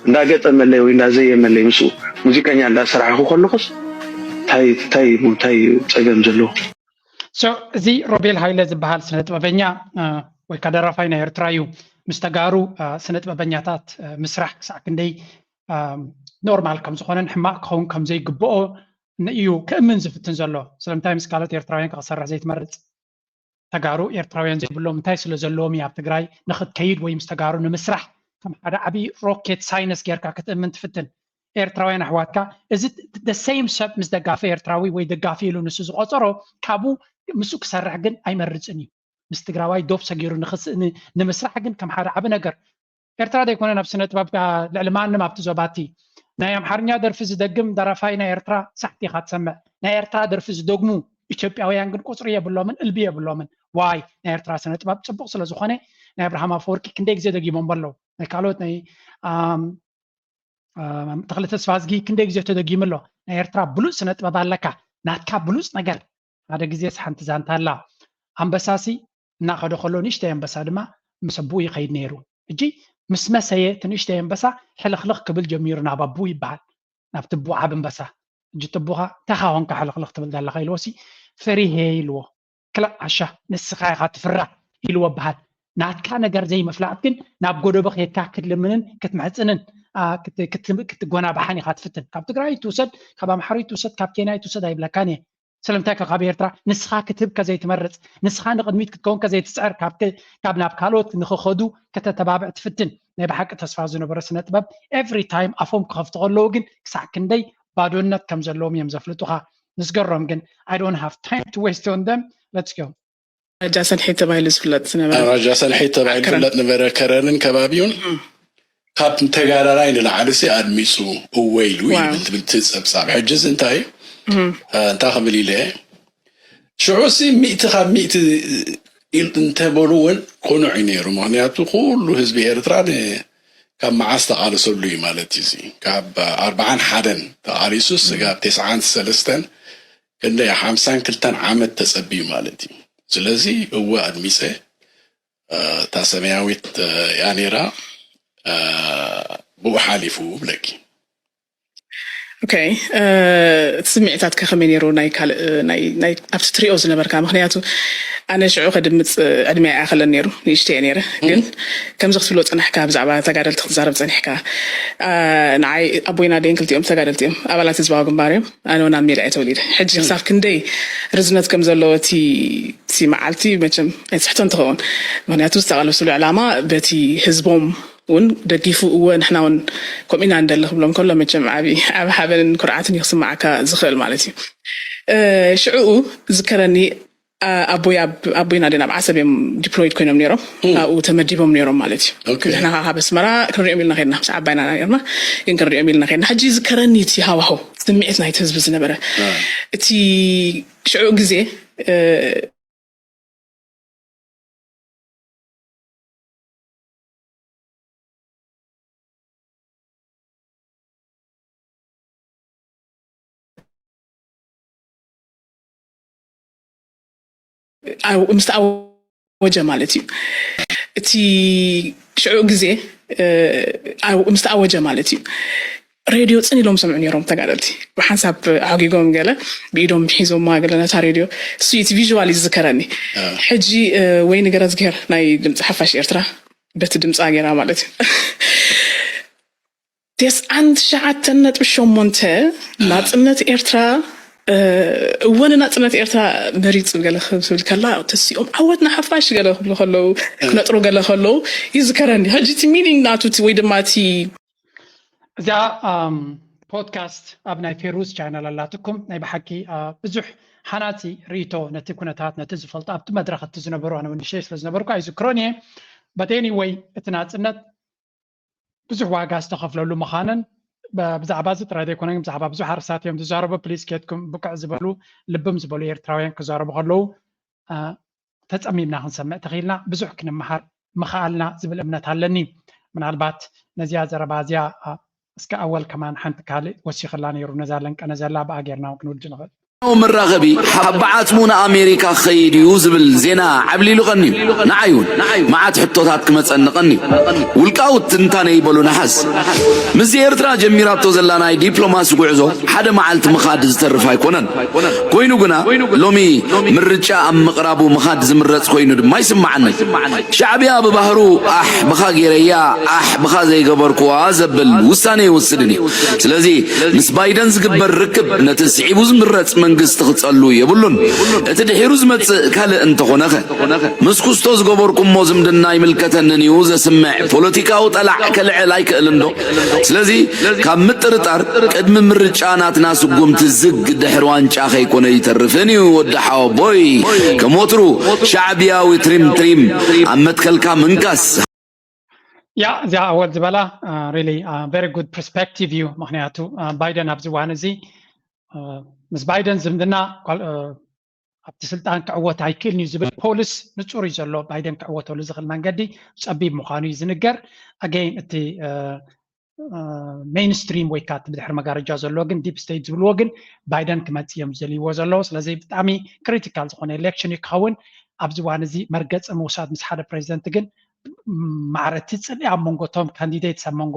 እንዳገጠመለይ ወይ እንዳዘየመለይ ምስ ሙዚቀኛ እንዳሰራሕኩ ከለኹስ ታይ ታይ ታይ ጸገም ዘለዎ so እዚ ሮቤል ሃይለ ዝበሃል ስነ ጥበበኛ ወይ ከዓ ደራፋይ ናይ ኤርትራ እዩ ምስ ተጋሩ ስነ ጥበበኛታት ምስራሕ ክሳዕ ክንደይ ኖርማል ከም ዝኾነን ሕማቕ ክኸውን ከም ዘይግብኦ እዩ ክእምን ዝፍትን ዘሎ ስለምንታይ ምስ ካልኦት ኤርትራውያን ክሰርሕ ዘይትመርፅ ተጋሩ ኤርትራውያን ዘይብሎም እንታይ ስለ ዘለዎም እዩ ኣብ ትግራይ ንክትከይድ ወይ ምስ ተጋሩ ንምስራሕ ከም ሓደ ዓብዪ ሮኬት ሳይነስ ጌርካ ክትእምን ትፍትን ኤርትራውያን ኣሕዋትካ እዚ ደሰይም ሰብ ምስ ደጋፊ ኤርትራዊ ወይ ደጋፊ ኢሉ ንሱ ዝቆፀሮ ካብኡ ምስኡ ክሰርሕ ግን ኣይመርፅን እዩ ምስ ትግራዋይ ዶብ ሰጊሩ ንምስራሕ ግን ከም ሓደ ዓቢ ነገር ኤርትራ ዘይኮነ ናብ ስነ ጥበብ ልዕሊ ማንም ኣብቲ ዞባቲ ናይ ኣምሓርኛ ደርፊ ዝደግም ደራፋይ ናይ ኤርትራ ሳሕቲ ኢኻ ትሰምዕ። ናይ ኤርትራ ደርፊ ዝደግሙ ኢትዮጵያውያን ግን ቁፅሪ የብሎምን፣ እልቢ የብሎምን። ዋይ? ናይ ኤርትራ ስነ ጥበብ ፅቡቕ ስለ ዝኾነ ናይ ኣብርሃም ኣፈወርቂ ክንደይ ግዜ ደጊሞም ኣለዉ። ናይ ካልኦት ናይ ኣም፣ ኣም፣ ተኽለ ተስፋዝጊ ክንደይ ግዜ ተደጊሙ ኣሎ። ናይ ኤርትራ ብሉፅ ስነ ጥበብ ኣለካ። ናትካ ብሉፅ ነገር ሓደ ግዜስ ሓንቲ ዛንታ ኣላ። ኣንበሳሲ እናኸደ ከሎ ንእሽተይ ኣንበሳ ድማ ምስ ኣቦኡ ይኸይድ ነይሩ። ሕጂ ምስ መሰየ እቲ ንእሽተይ ኣንበሳ ሕልኽልኽ ክብል ጀሚሩ ናብ ኣቦኡ ይበሃል። ናብቲ ኣቦ ዓቢ ኣንበሳ። ሕጂ እቲ ኣቦኻ እንታይ ኾንካ ሕልኽልኽ ትብል ዘለኻ ኢልዎ ሲ ፈሪሄ ኢልዎ። ክላእ ዓሻ ንስኻ ኢኻ ትፍራሕ ኢልዎ በሃል። ናትካ ነገር ዘይምፍላጥ ግን ናብ ጎደቦ ኬድካ ክትልምንን ክትምሕጽንን ኣ፣ ክት- ክት- ክትጎናባሓን ኢኻ ትፍትን። ካብ ትግራይ ትውሰድ፣ ካብ ኣምሓሩ ትውሰድ፣ ካብ ኬንያ ትውሰድ ኣይብለካን እየ። ስለምንታይ ከ ካብ ኤርትራ ንስኻ ክትህብ ከዘይትመርጽ፣ ንስኻ ንቕድሚት ክትከውን ከዘይትጽዕር፣ ካብ ክ- ካብ ናብ ካልኦት ንኽኸዱ ከተተባብዕ ትፍትን። ናይ ብሓቂ ተስፋ ዝነበረ ስነ ጥበብ ኤቭሪ ታይም ኣፎም ክኸፍቱ ከለዉ ግን ክሳዕ ክንደይ ባዶነት ከም ዘለዎም እዮም ዘፍልጡኻ። ንስገሮም ግን I don't have time to waste on them. Let's go. ራጃ ሰልሒት ተባሂሉ ዝፍለጥ ዝነበረ ራጃ ሰልሒት ተባሂሉ ዝፍለጥ ነበረ። ከረንን ከባቢውን ካብ ተጋዳላይ ንላዕሊ ሲ ኣድሚፁ እወ ኢሉ እዩ ዋው። ዝብል ትብል እቲ ፀብፃብ። ሕጂ እዚ እንታይ እንታይ ክብል ኢለ ሽዑ ሲ ሚእቲ ካብ ሚእቲ ኢል- እንተበሉ እውን ቅኑዕ እዩ ነይሩ። ምክንያቱ ኩሉ ህዝቢ ኤርትራ ን- ካብ መዓስ ተቃልሰሉ እዩ ማለት እዩ። እዚ ካብ ኣርባዓን ሓደን ተቃሊሱ ስጋብ ተስዓን ሰለስተን ክንደይ ሓምሳን ክልተን ዓመት ተጸቢዩ ማለት እዩ። ስለዚ እወ ኣድሚፀ እታ ሰማያዊት እያ ነይራ። ብኡ ሓሊፉ ብለኪ። ኦኬ፣ እቲ ስምዒታት ከ ከመይ ነይሩ? ናይ ካልእ ናይ ናይ ኣብቲ ትሪኦ ዝነበርካ? ምክንያቱ ኣነ ሽዑ ከድምፅ ዕድመ ኣይኣኸለን ነይሩ፣ ንእሽተየ ነይረ። ግን ከምዚ ክትብሎ ፀናሕካ፣ ብዛዕባ ተጋደልቲ ክትዛረብ ፀኒሕካ። ንዓይ ኣቦይን ኣደይን ክልቲኦም ተጋደልቲ እዮም፣ ኣባላት ህዝባዊ ግንባር እዮም። ኣነ እውን ኣብ ሜዳ እየ ተወሊደ። ሕጂ ክሳብ ክንደይ ርዝነት ከም ዘለዎ እቲ እቲ መዓልቲ መቸም ኣይትስሕቶን ትኸውን። ምክንያቱ ዝተቃለሱሉ ዕላማ በቲ ህዝቦም እውን ደጊፉ እወ ንሕና እውን ከምኡ ኢና ንደሊ ክብሎም ከሎ መቸም ዓቢ ዓቢ ሓበንን ኩርዓትን እዩ ክስማዓካ ዝኽእል ማለት እዩ። ሽዕኡ ዝከረኒ ኣቦይ ኣቦይና ደን ኣብ ዓሰብ እዮም ዲፕሎይድ ኮይኖም ነይሮም፣ ኣብኡ ተመዲቦም ነይሮም ማለት እዩ። ንሕና ከዓ ካብ ኣስመራ ክንሪኦም ኢልና ከድና ምስ ዓባይና ነርና፣ ግን ክንሪኦም ኢልና ከድና። ሕጂ ዝከረኒ እቲ ሃዋሁ ስምዒት ናይቲ ህዝቢ ዝነበረ እቲ ሽዑ ግዜ ምስ ተኣወጀ ማለት እዩ። እቲ ሽዑ ግዜ ምስ ተኣወጀ ማለት እዩ። ሬድዮ ፅን ኢሎም ሰምዑ ነይሮም ተጋደልቲ። ብሓንሳብ ኣሕጊጎም ገለ ብኢዶም ሒዞማ ገለ ነታ ሬድዮ እሱ እቲ ቪዥዋል እዩ ዝዝከረኒ። ሕጂ ወይ ንገረዝግሄር ናይ ድምፂ ሓፋሽ ኤርትራ በቲ ድምፃ ገይራ ማለት እዩ። ተስዓን ትሽዓተን ነጥቢ ሸሞንተ ናፅነት ኤርትራ እወ ንናፅነት ኤርትራ መሪፁ ገለ ክብል ከላ ተሲኦም ዓወት ንሓፋሽ ገለ ክብሉ ከለዉ ክነጥሩ ገለ ከለዉ ይዝከረኒ። ሕጂ እቲ ሚኒንግ ናቱ ወይ ድማ እቲ እዚኣ ፖድካስት ኣብ ናይ ፌሩዝ ቻነል ኣላትኩም። ናይ ብሓቂ ብዙሕ ሓናፂ ርእቶ ነቲ ኩነታት ነቲ ዝፈልጦ ኣብቲ መድረኽ እቲ ዝነበሩ ኣነ ወንድሸይ ስለ ዝነበርኩ ኣይዝክሮን እየ። በተኒ ወይ እቲ ናፅነት ብዙሕ ዋጋ ዝተኸፍለሉ ምዃንን ብዛዕባ እዚ ጥራይ ዘይኮነ ብዛዕባ ብዙሕ ኣርሳት እዮም ዝዛረቡ። ፕሊስ ኬትኩም ብቅዕ ዝበሉ ልብም ዝበሉ ኤርትራውያን ክዛረቡ ከለዉ ተፀሚምና ክንሰምዕ ተኽኢልና ብዙሕ ክንመሃር ምኽኣልና ዝብል እምነት ኣለኒ። ምናልባት ነዚኣ ዘረባ እዚኣ እስከ ኣወል ከማን ሓንቲ ካልእ ወሲኽላ ነይሩ ነዛ ለንቀነ ዘላ ብኣ ጌርና እውን ክንውዲ ንኽእል። መራኸቢ ሓባ ዓጽሙ ንኣሜሪካ ክኸይድ እዩ ዝብል ዜና ዓብሊሉ ቀንዩ። ንዓይ እውን መዓት ሕቶታት ክመጸኒ ቀንዩ። ውልቃዊ ትንታነ ይበሉ ነሓስ። ምስ ኤርትራ ጀሚራቶ ዘላ ናይ ዲፕሎማሲ ጉዕዞ ሓደ መዓልቲ ምኻድ ዝተርፍ ኣይኮነን። ኮይኑ ግና ሎሚ ምርጫ ኣብ ምቕራቡ ምኻድ ዝምረጽ ኮይኑ ድማ ይስምዓኒ። ሻዕብያ ብባህሩ ኣሕ ብኻ ገይረያ ኣሕ ብኻ ዘይገበርኩዋ ዘብል ውሳነ ይወስድን እዩ። ስለዚ ምስ ባይደን ዝግበር ርክብ ነቲ ስዒቡ ዝምረጽ መንግስቲ ክጸሉ የብሉን። እቲ ድሒሩ ዝመጽእ ካልእ እንተኾነኸ? ምስ ኩስቶ ዝገበርኩሞ ዝምድና ኣይምልከተንን እዩ ዘስምዕ ፖለቲካዊ ጠላዕ ከልዕል ኣይክእልን ዶ? ስለዚ ካብ ምጥርጣር ቅድሚ ምርጫ ናትና ስጉምቲ ዝግ ድሕሪ ዋንጫ ከይኮነ ይተርፍን እዩ። ወዲ ሓወቦይ ከም ወትሩ ሻዕብያዊ ትሪም ትሪም ኣብ መትከልካ ምንካስ። ያ እዚኣ ኣወል ዝበላ really very good perspective እዩ። ምክንያቱ ባይደን ኣብዚ እዋን እዚ ምስ ባይደን ዝምድና ኣብቲ ስልጣን ክዕወት ኣይክእልን እዩ ዝብል ፖሊስ ንፁር እዩ ዘሎ። ባይደን ክዕወተሉ ዝኽእል መንገዲ ፀቢብ ምዃኑ እዩ ዝንገር። ኣገይን እቲ ሜይንስትሪም ወይ ከዓ እቲ ብድሕሪ መጋረጃ ዘሎ ግን ዲፕ ስቴት ዝብልዎ ግን ባይደን ክመፅእ እዮም ዝደልይዎ ዘለዉ። ስለዚ ብጣዕሚ ክሪቲካል ዝኾነ ኤሌክሽን እዩ ክኸውን። ኣብዚ እዋን እዚ መርገፂ ምውሳድ ምስ ሓደ ፕሬዚደንት ግን ማዕረ እቲ ፅልኢ ኣብ መንጎ ቶም ካንዲዴትስ ኣብ መንጎ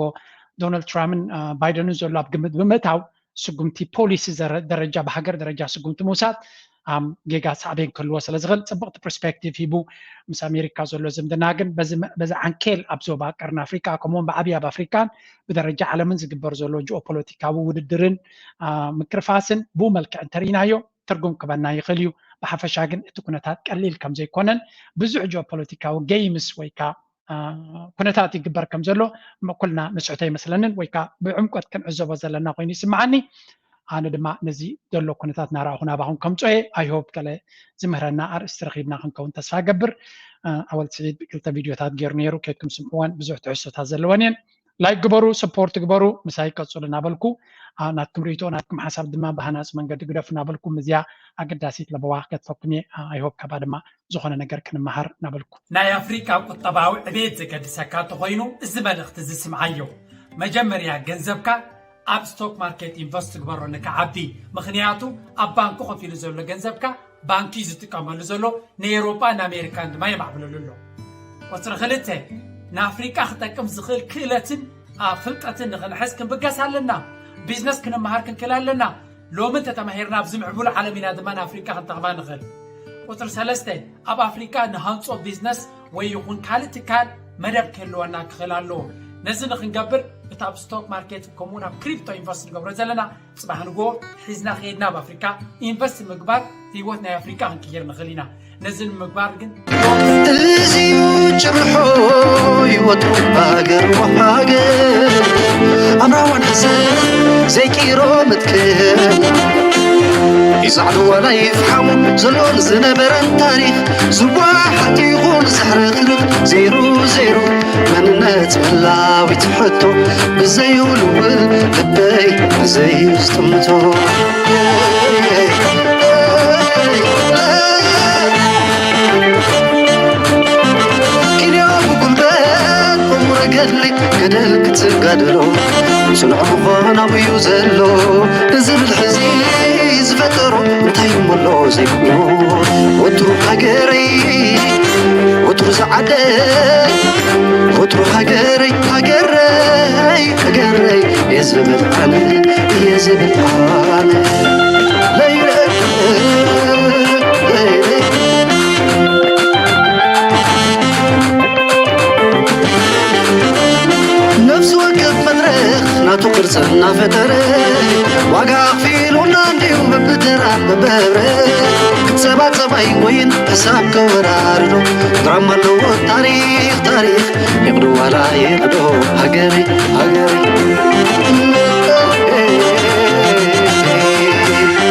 ዶናልድ ትራምፕን ባይደንን ዘሎ ኣብ ግምት ብምእታው ስጉምቲ ፖሊሲ ደረጃ ብሃገር ደረጃ ስጉምቲ ምውሳድ ጌጋ ሳዕቤን ክህልዎ ስለ ዝኽእል ፅብቕቲ ፐርስፔክቲቭ ሂቡ ምስ ኣሜሪካ ዘሎ ዝምድና ግን በዚ ዓንኬል ኣብ ዞባ ቀርኒ ኣፍሪካ ከምኡውን ብዓብዪ ኣብ ኣፍሪካን ብደረጃ ዓለምን ዝግበር ዘሎ ጂኦፖለቲካዊ ውድድርን ምክርፋስን ብኡ መልክዕ እንተርኢናዮ ትርጉም ክበና ይኽእል እዩ። ብሓፈሻ ግን እቲ ኩነታት ቀሊል ከም ዘይኮነን ብዙሕ ጂኦፖለቲካዊ ገይምስ ወይ ከዓ ኩነታት ይግበር ከም ዘሎ ኩልና ንስሕቶ ይመስለንን ወይ ከዓ ብዕምቆት ክንዕዘቦ ዘለና ኮይኑ ይስምዓኒ። ኣነ ድማ ነዚ ዘሎ ኩነታት ናራእኹ ናባኹም ከምፅኦ እየ። ኣይሆፕ ገለ ዝምህረና ኣርእስቲ ረኺብና ክንከውን ተስፋ ገብር። ኣወል ስዒድ ክልተ ቪድዮታት ገይሩ ነይሩ፣ ከይድኩም ስምዕወን፣ ብዙሕ ትሕዝቶታት ዘለወን እየን። ላይክ ግበሩ፣ ሰፖርት ግበሩ፣ ምሳይ ቀፅሉ እናበልኩ ናትኩም ርእቶ ናትኩም ሓሳብ ድማ ብሃናፂ መንገዲ ግደፉ እናበልኩ ምዝያ ኣገዳሲት ለበዋ ከትፈኩም እየ። ኣይሆፕ ካባ ድማ ዝኾነ ነገር ክንመሃር እናበልኩ። ናይ ኣፍሪቃ ቁጠባዊ ዕቤት ዘገድሰካ እንተኾይኑ እዚ መልእኽቲ እዚ ስምዓዮ። መጀመርያ ገንዘብካ ኣብ ስቶክ ማርኬት ኢንቨስት ትግበሮ ንክዓቢ። ምኽንያቱ ኣብ ባንኩ ከፊሉ ዘሎ ገንዘብካ ባንኪ ዝጥቀመሉ ዘሎ ንኤውሮጳ ንኣሜሪካን ድማ የማዕብለሉ ኣሎ። ቁፅሪ ክልተ ንኣፍሪቃ ክጠቅም ዝኽእል ክእለትን ፍልጠትን ንኽንሕዝ ክንብገስ ኣለና። ቢዝነስ ክንመሃር ክንክእል ኣለና። ሎሚ እንተተማሂርና ኣብዚ ምዕቡል ዓለም ኢና ድማ ንኣፍሪቃ ክንጠቕማ ንኽእል። ቁፅሪ ሰለስተ ኣብ ኣፍሪቃ ንሃንፆ ቢዝነስ ወይ ይኹን ካልእ ትካል መደብ ክህልወና ክኽእል ኣለዎ። ነዚ ንክንገብር እቲ ኣብ ስቶክ ማርኬት ከምኡውን ኣብ ክሪፕቶ ኢንቨስት ንገብሮ ዘለና ፅባሕ ንጎ ሒዝና ከይድና ኣብ ኣፍሪካ ኢንቨስት ምግባር ህይወት ናይ ኣፍሪካ ክንቅይር ንኽእል ኢና። ነዚ ንምግባር ግን እዚዩ ጭርሖ ህይወት ሃገር ሃገር ኣምራዋን ሕዘ ዘይቂሮ ምትክል ይዛዕሉ ዋላ ይፍሓሙ ዘሎን ዝነበረን ታሪክ ዝዋሓጥ ይኹን ዝሕርክርክ ዜሩ ዜሩ መንነት መላዊት ሕቶ ብዘይውልውል ልበይ ብዘይስጥምቶ ኪንዮ ብጉልበት በሙረ ገድሊ ገደል ክትጋደሎ ስኑዕ ምዃን ኣብዩ ዘሎ ንዝብል ሕዚ ዝፈጠሮ እንታይ እሞ ኣሎ ዘይብሎ ወትሩ ሃገረይ ወትሩ ዝዓደ ወትሩ ሃገረይ ሃገረይ ሃገረይ እየ ዝብል ኣነ እየ ዝብል ኣነ ለይለ ነፍሲ ወከፍ መድረኽ ናቱ ቅርፂ እናፈጠረ ዋጋ ኣኽፊሉና እንዲሁ በብተራ በብህብረ ክትሰባፀብ ኣይቆይን ሕሳብ ከወራርዶ ድራማ ኣለዎ ታሪኽ ታሪኽ ይቕዶ ዋላ ይቕዶ ሃገረይ ሃገረይ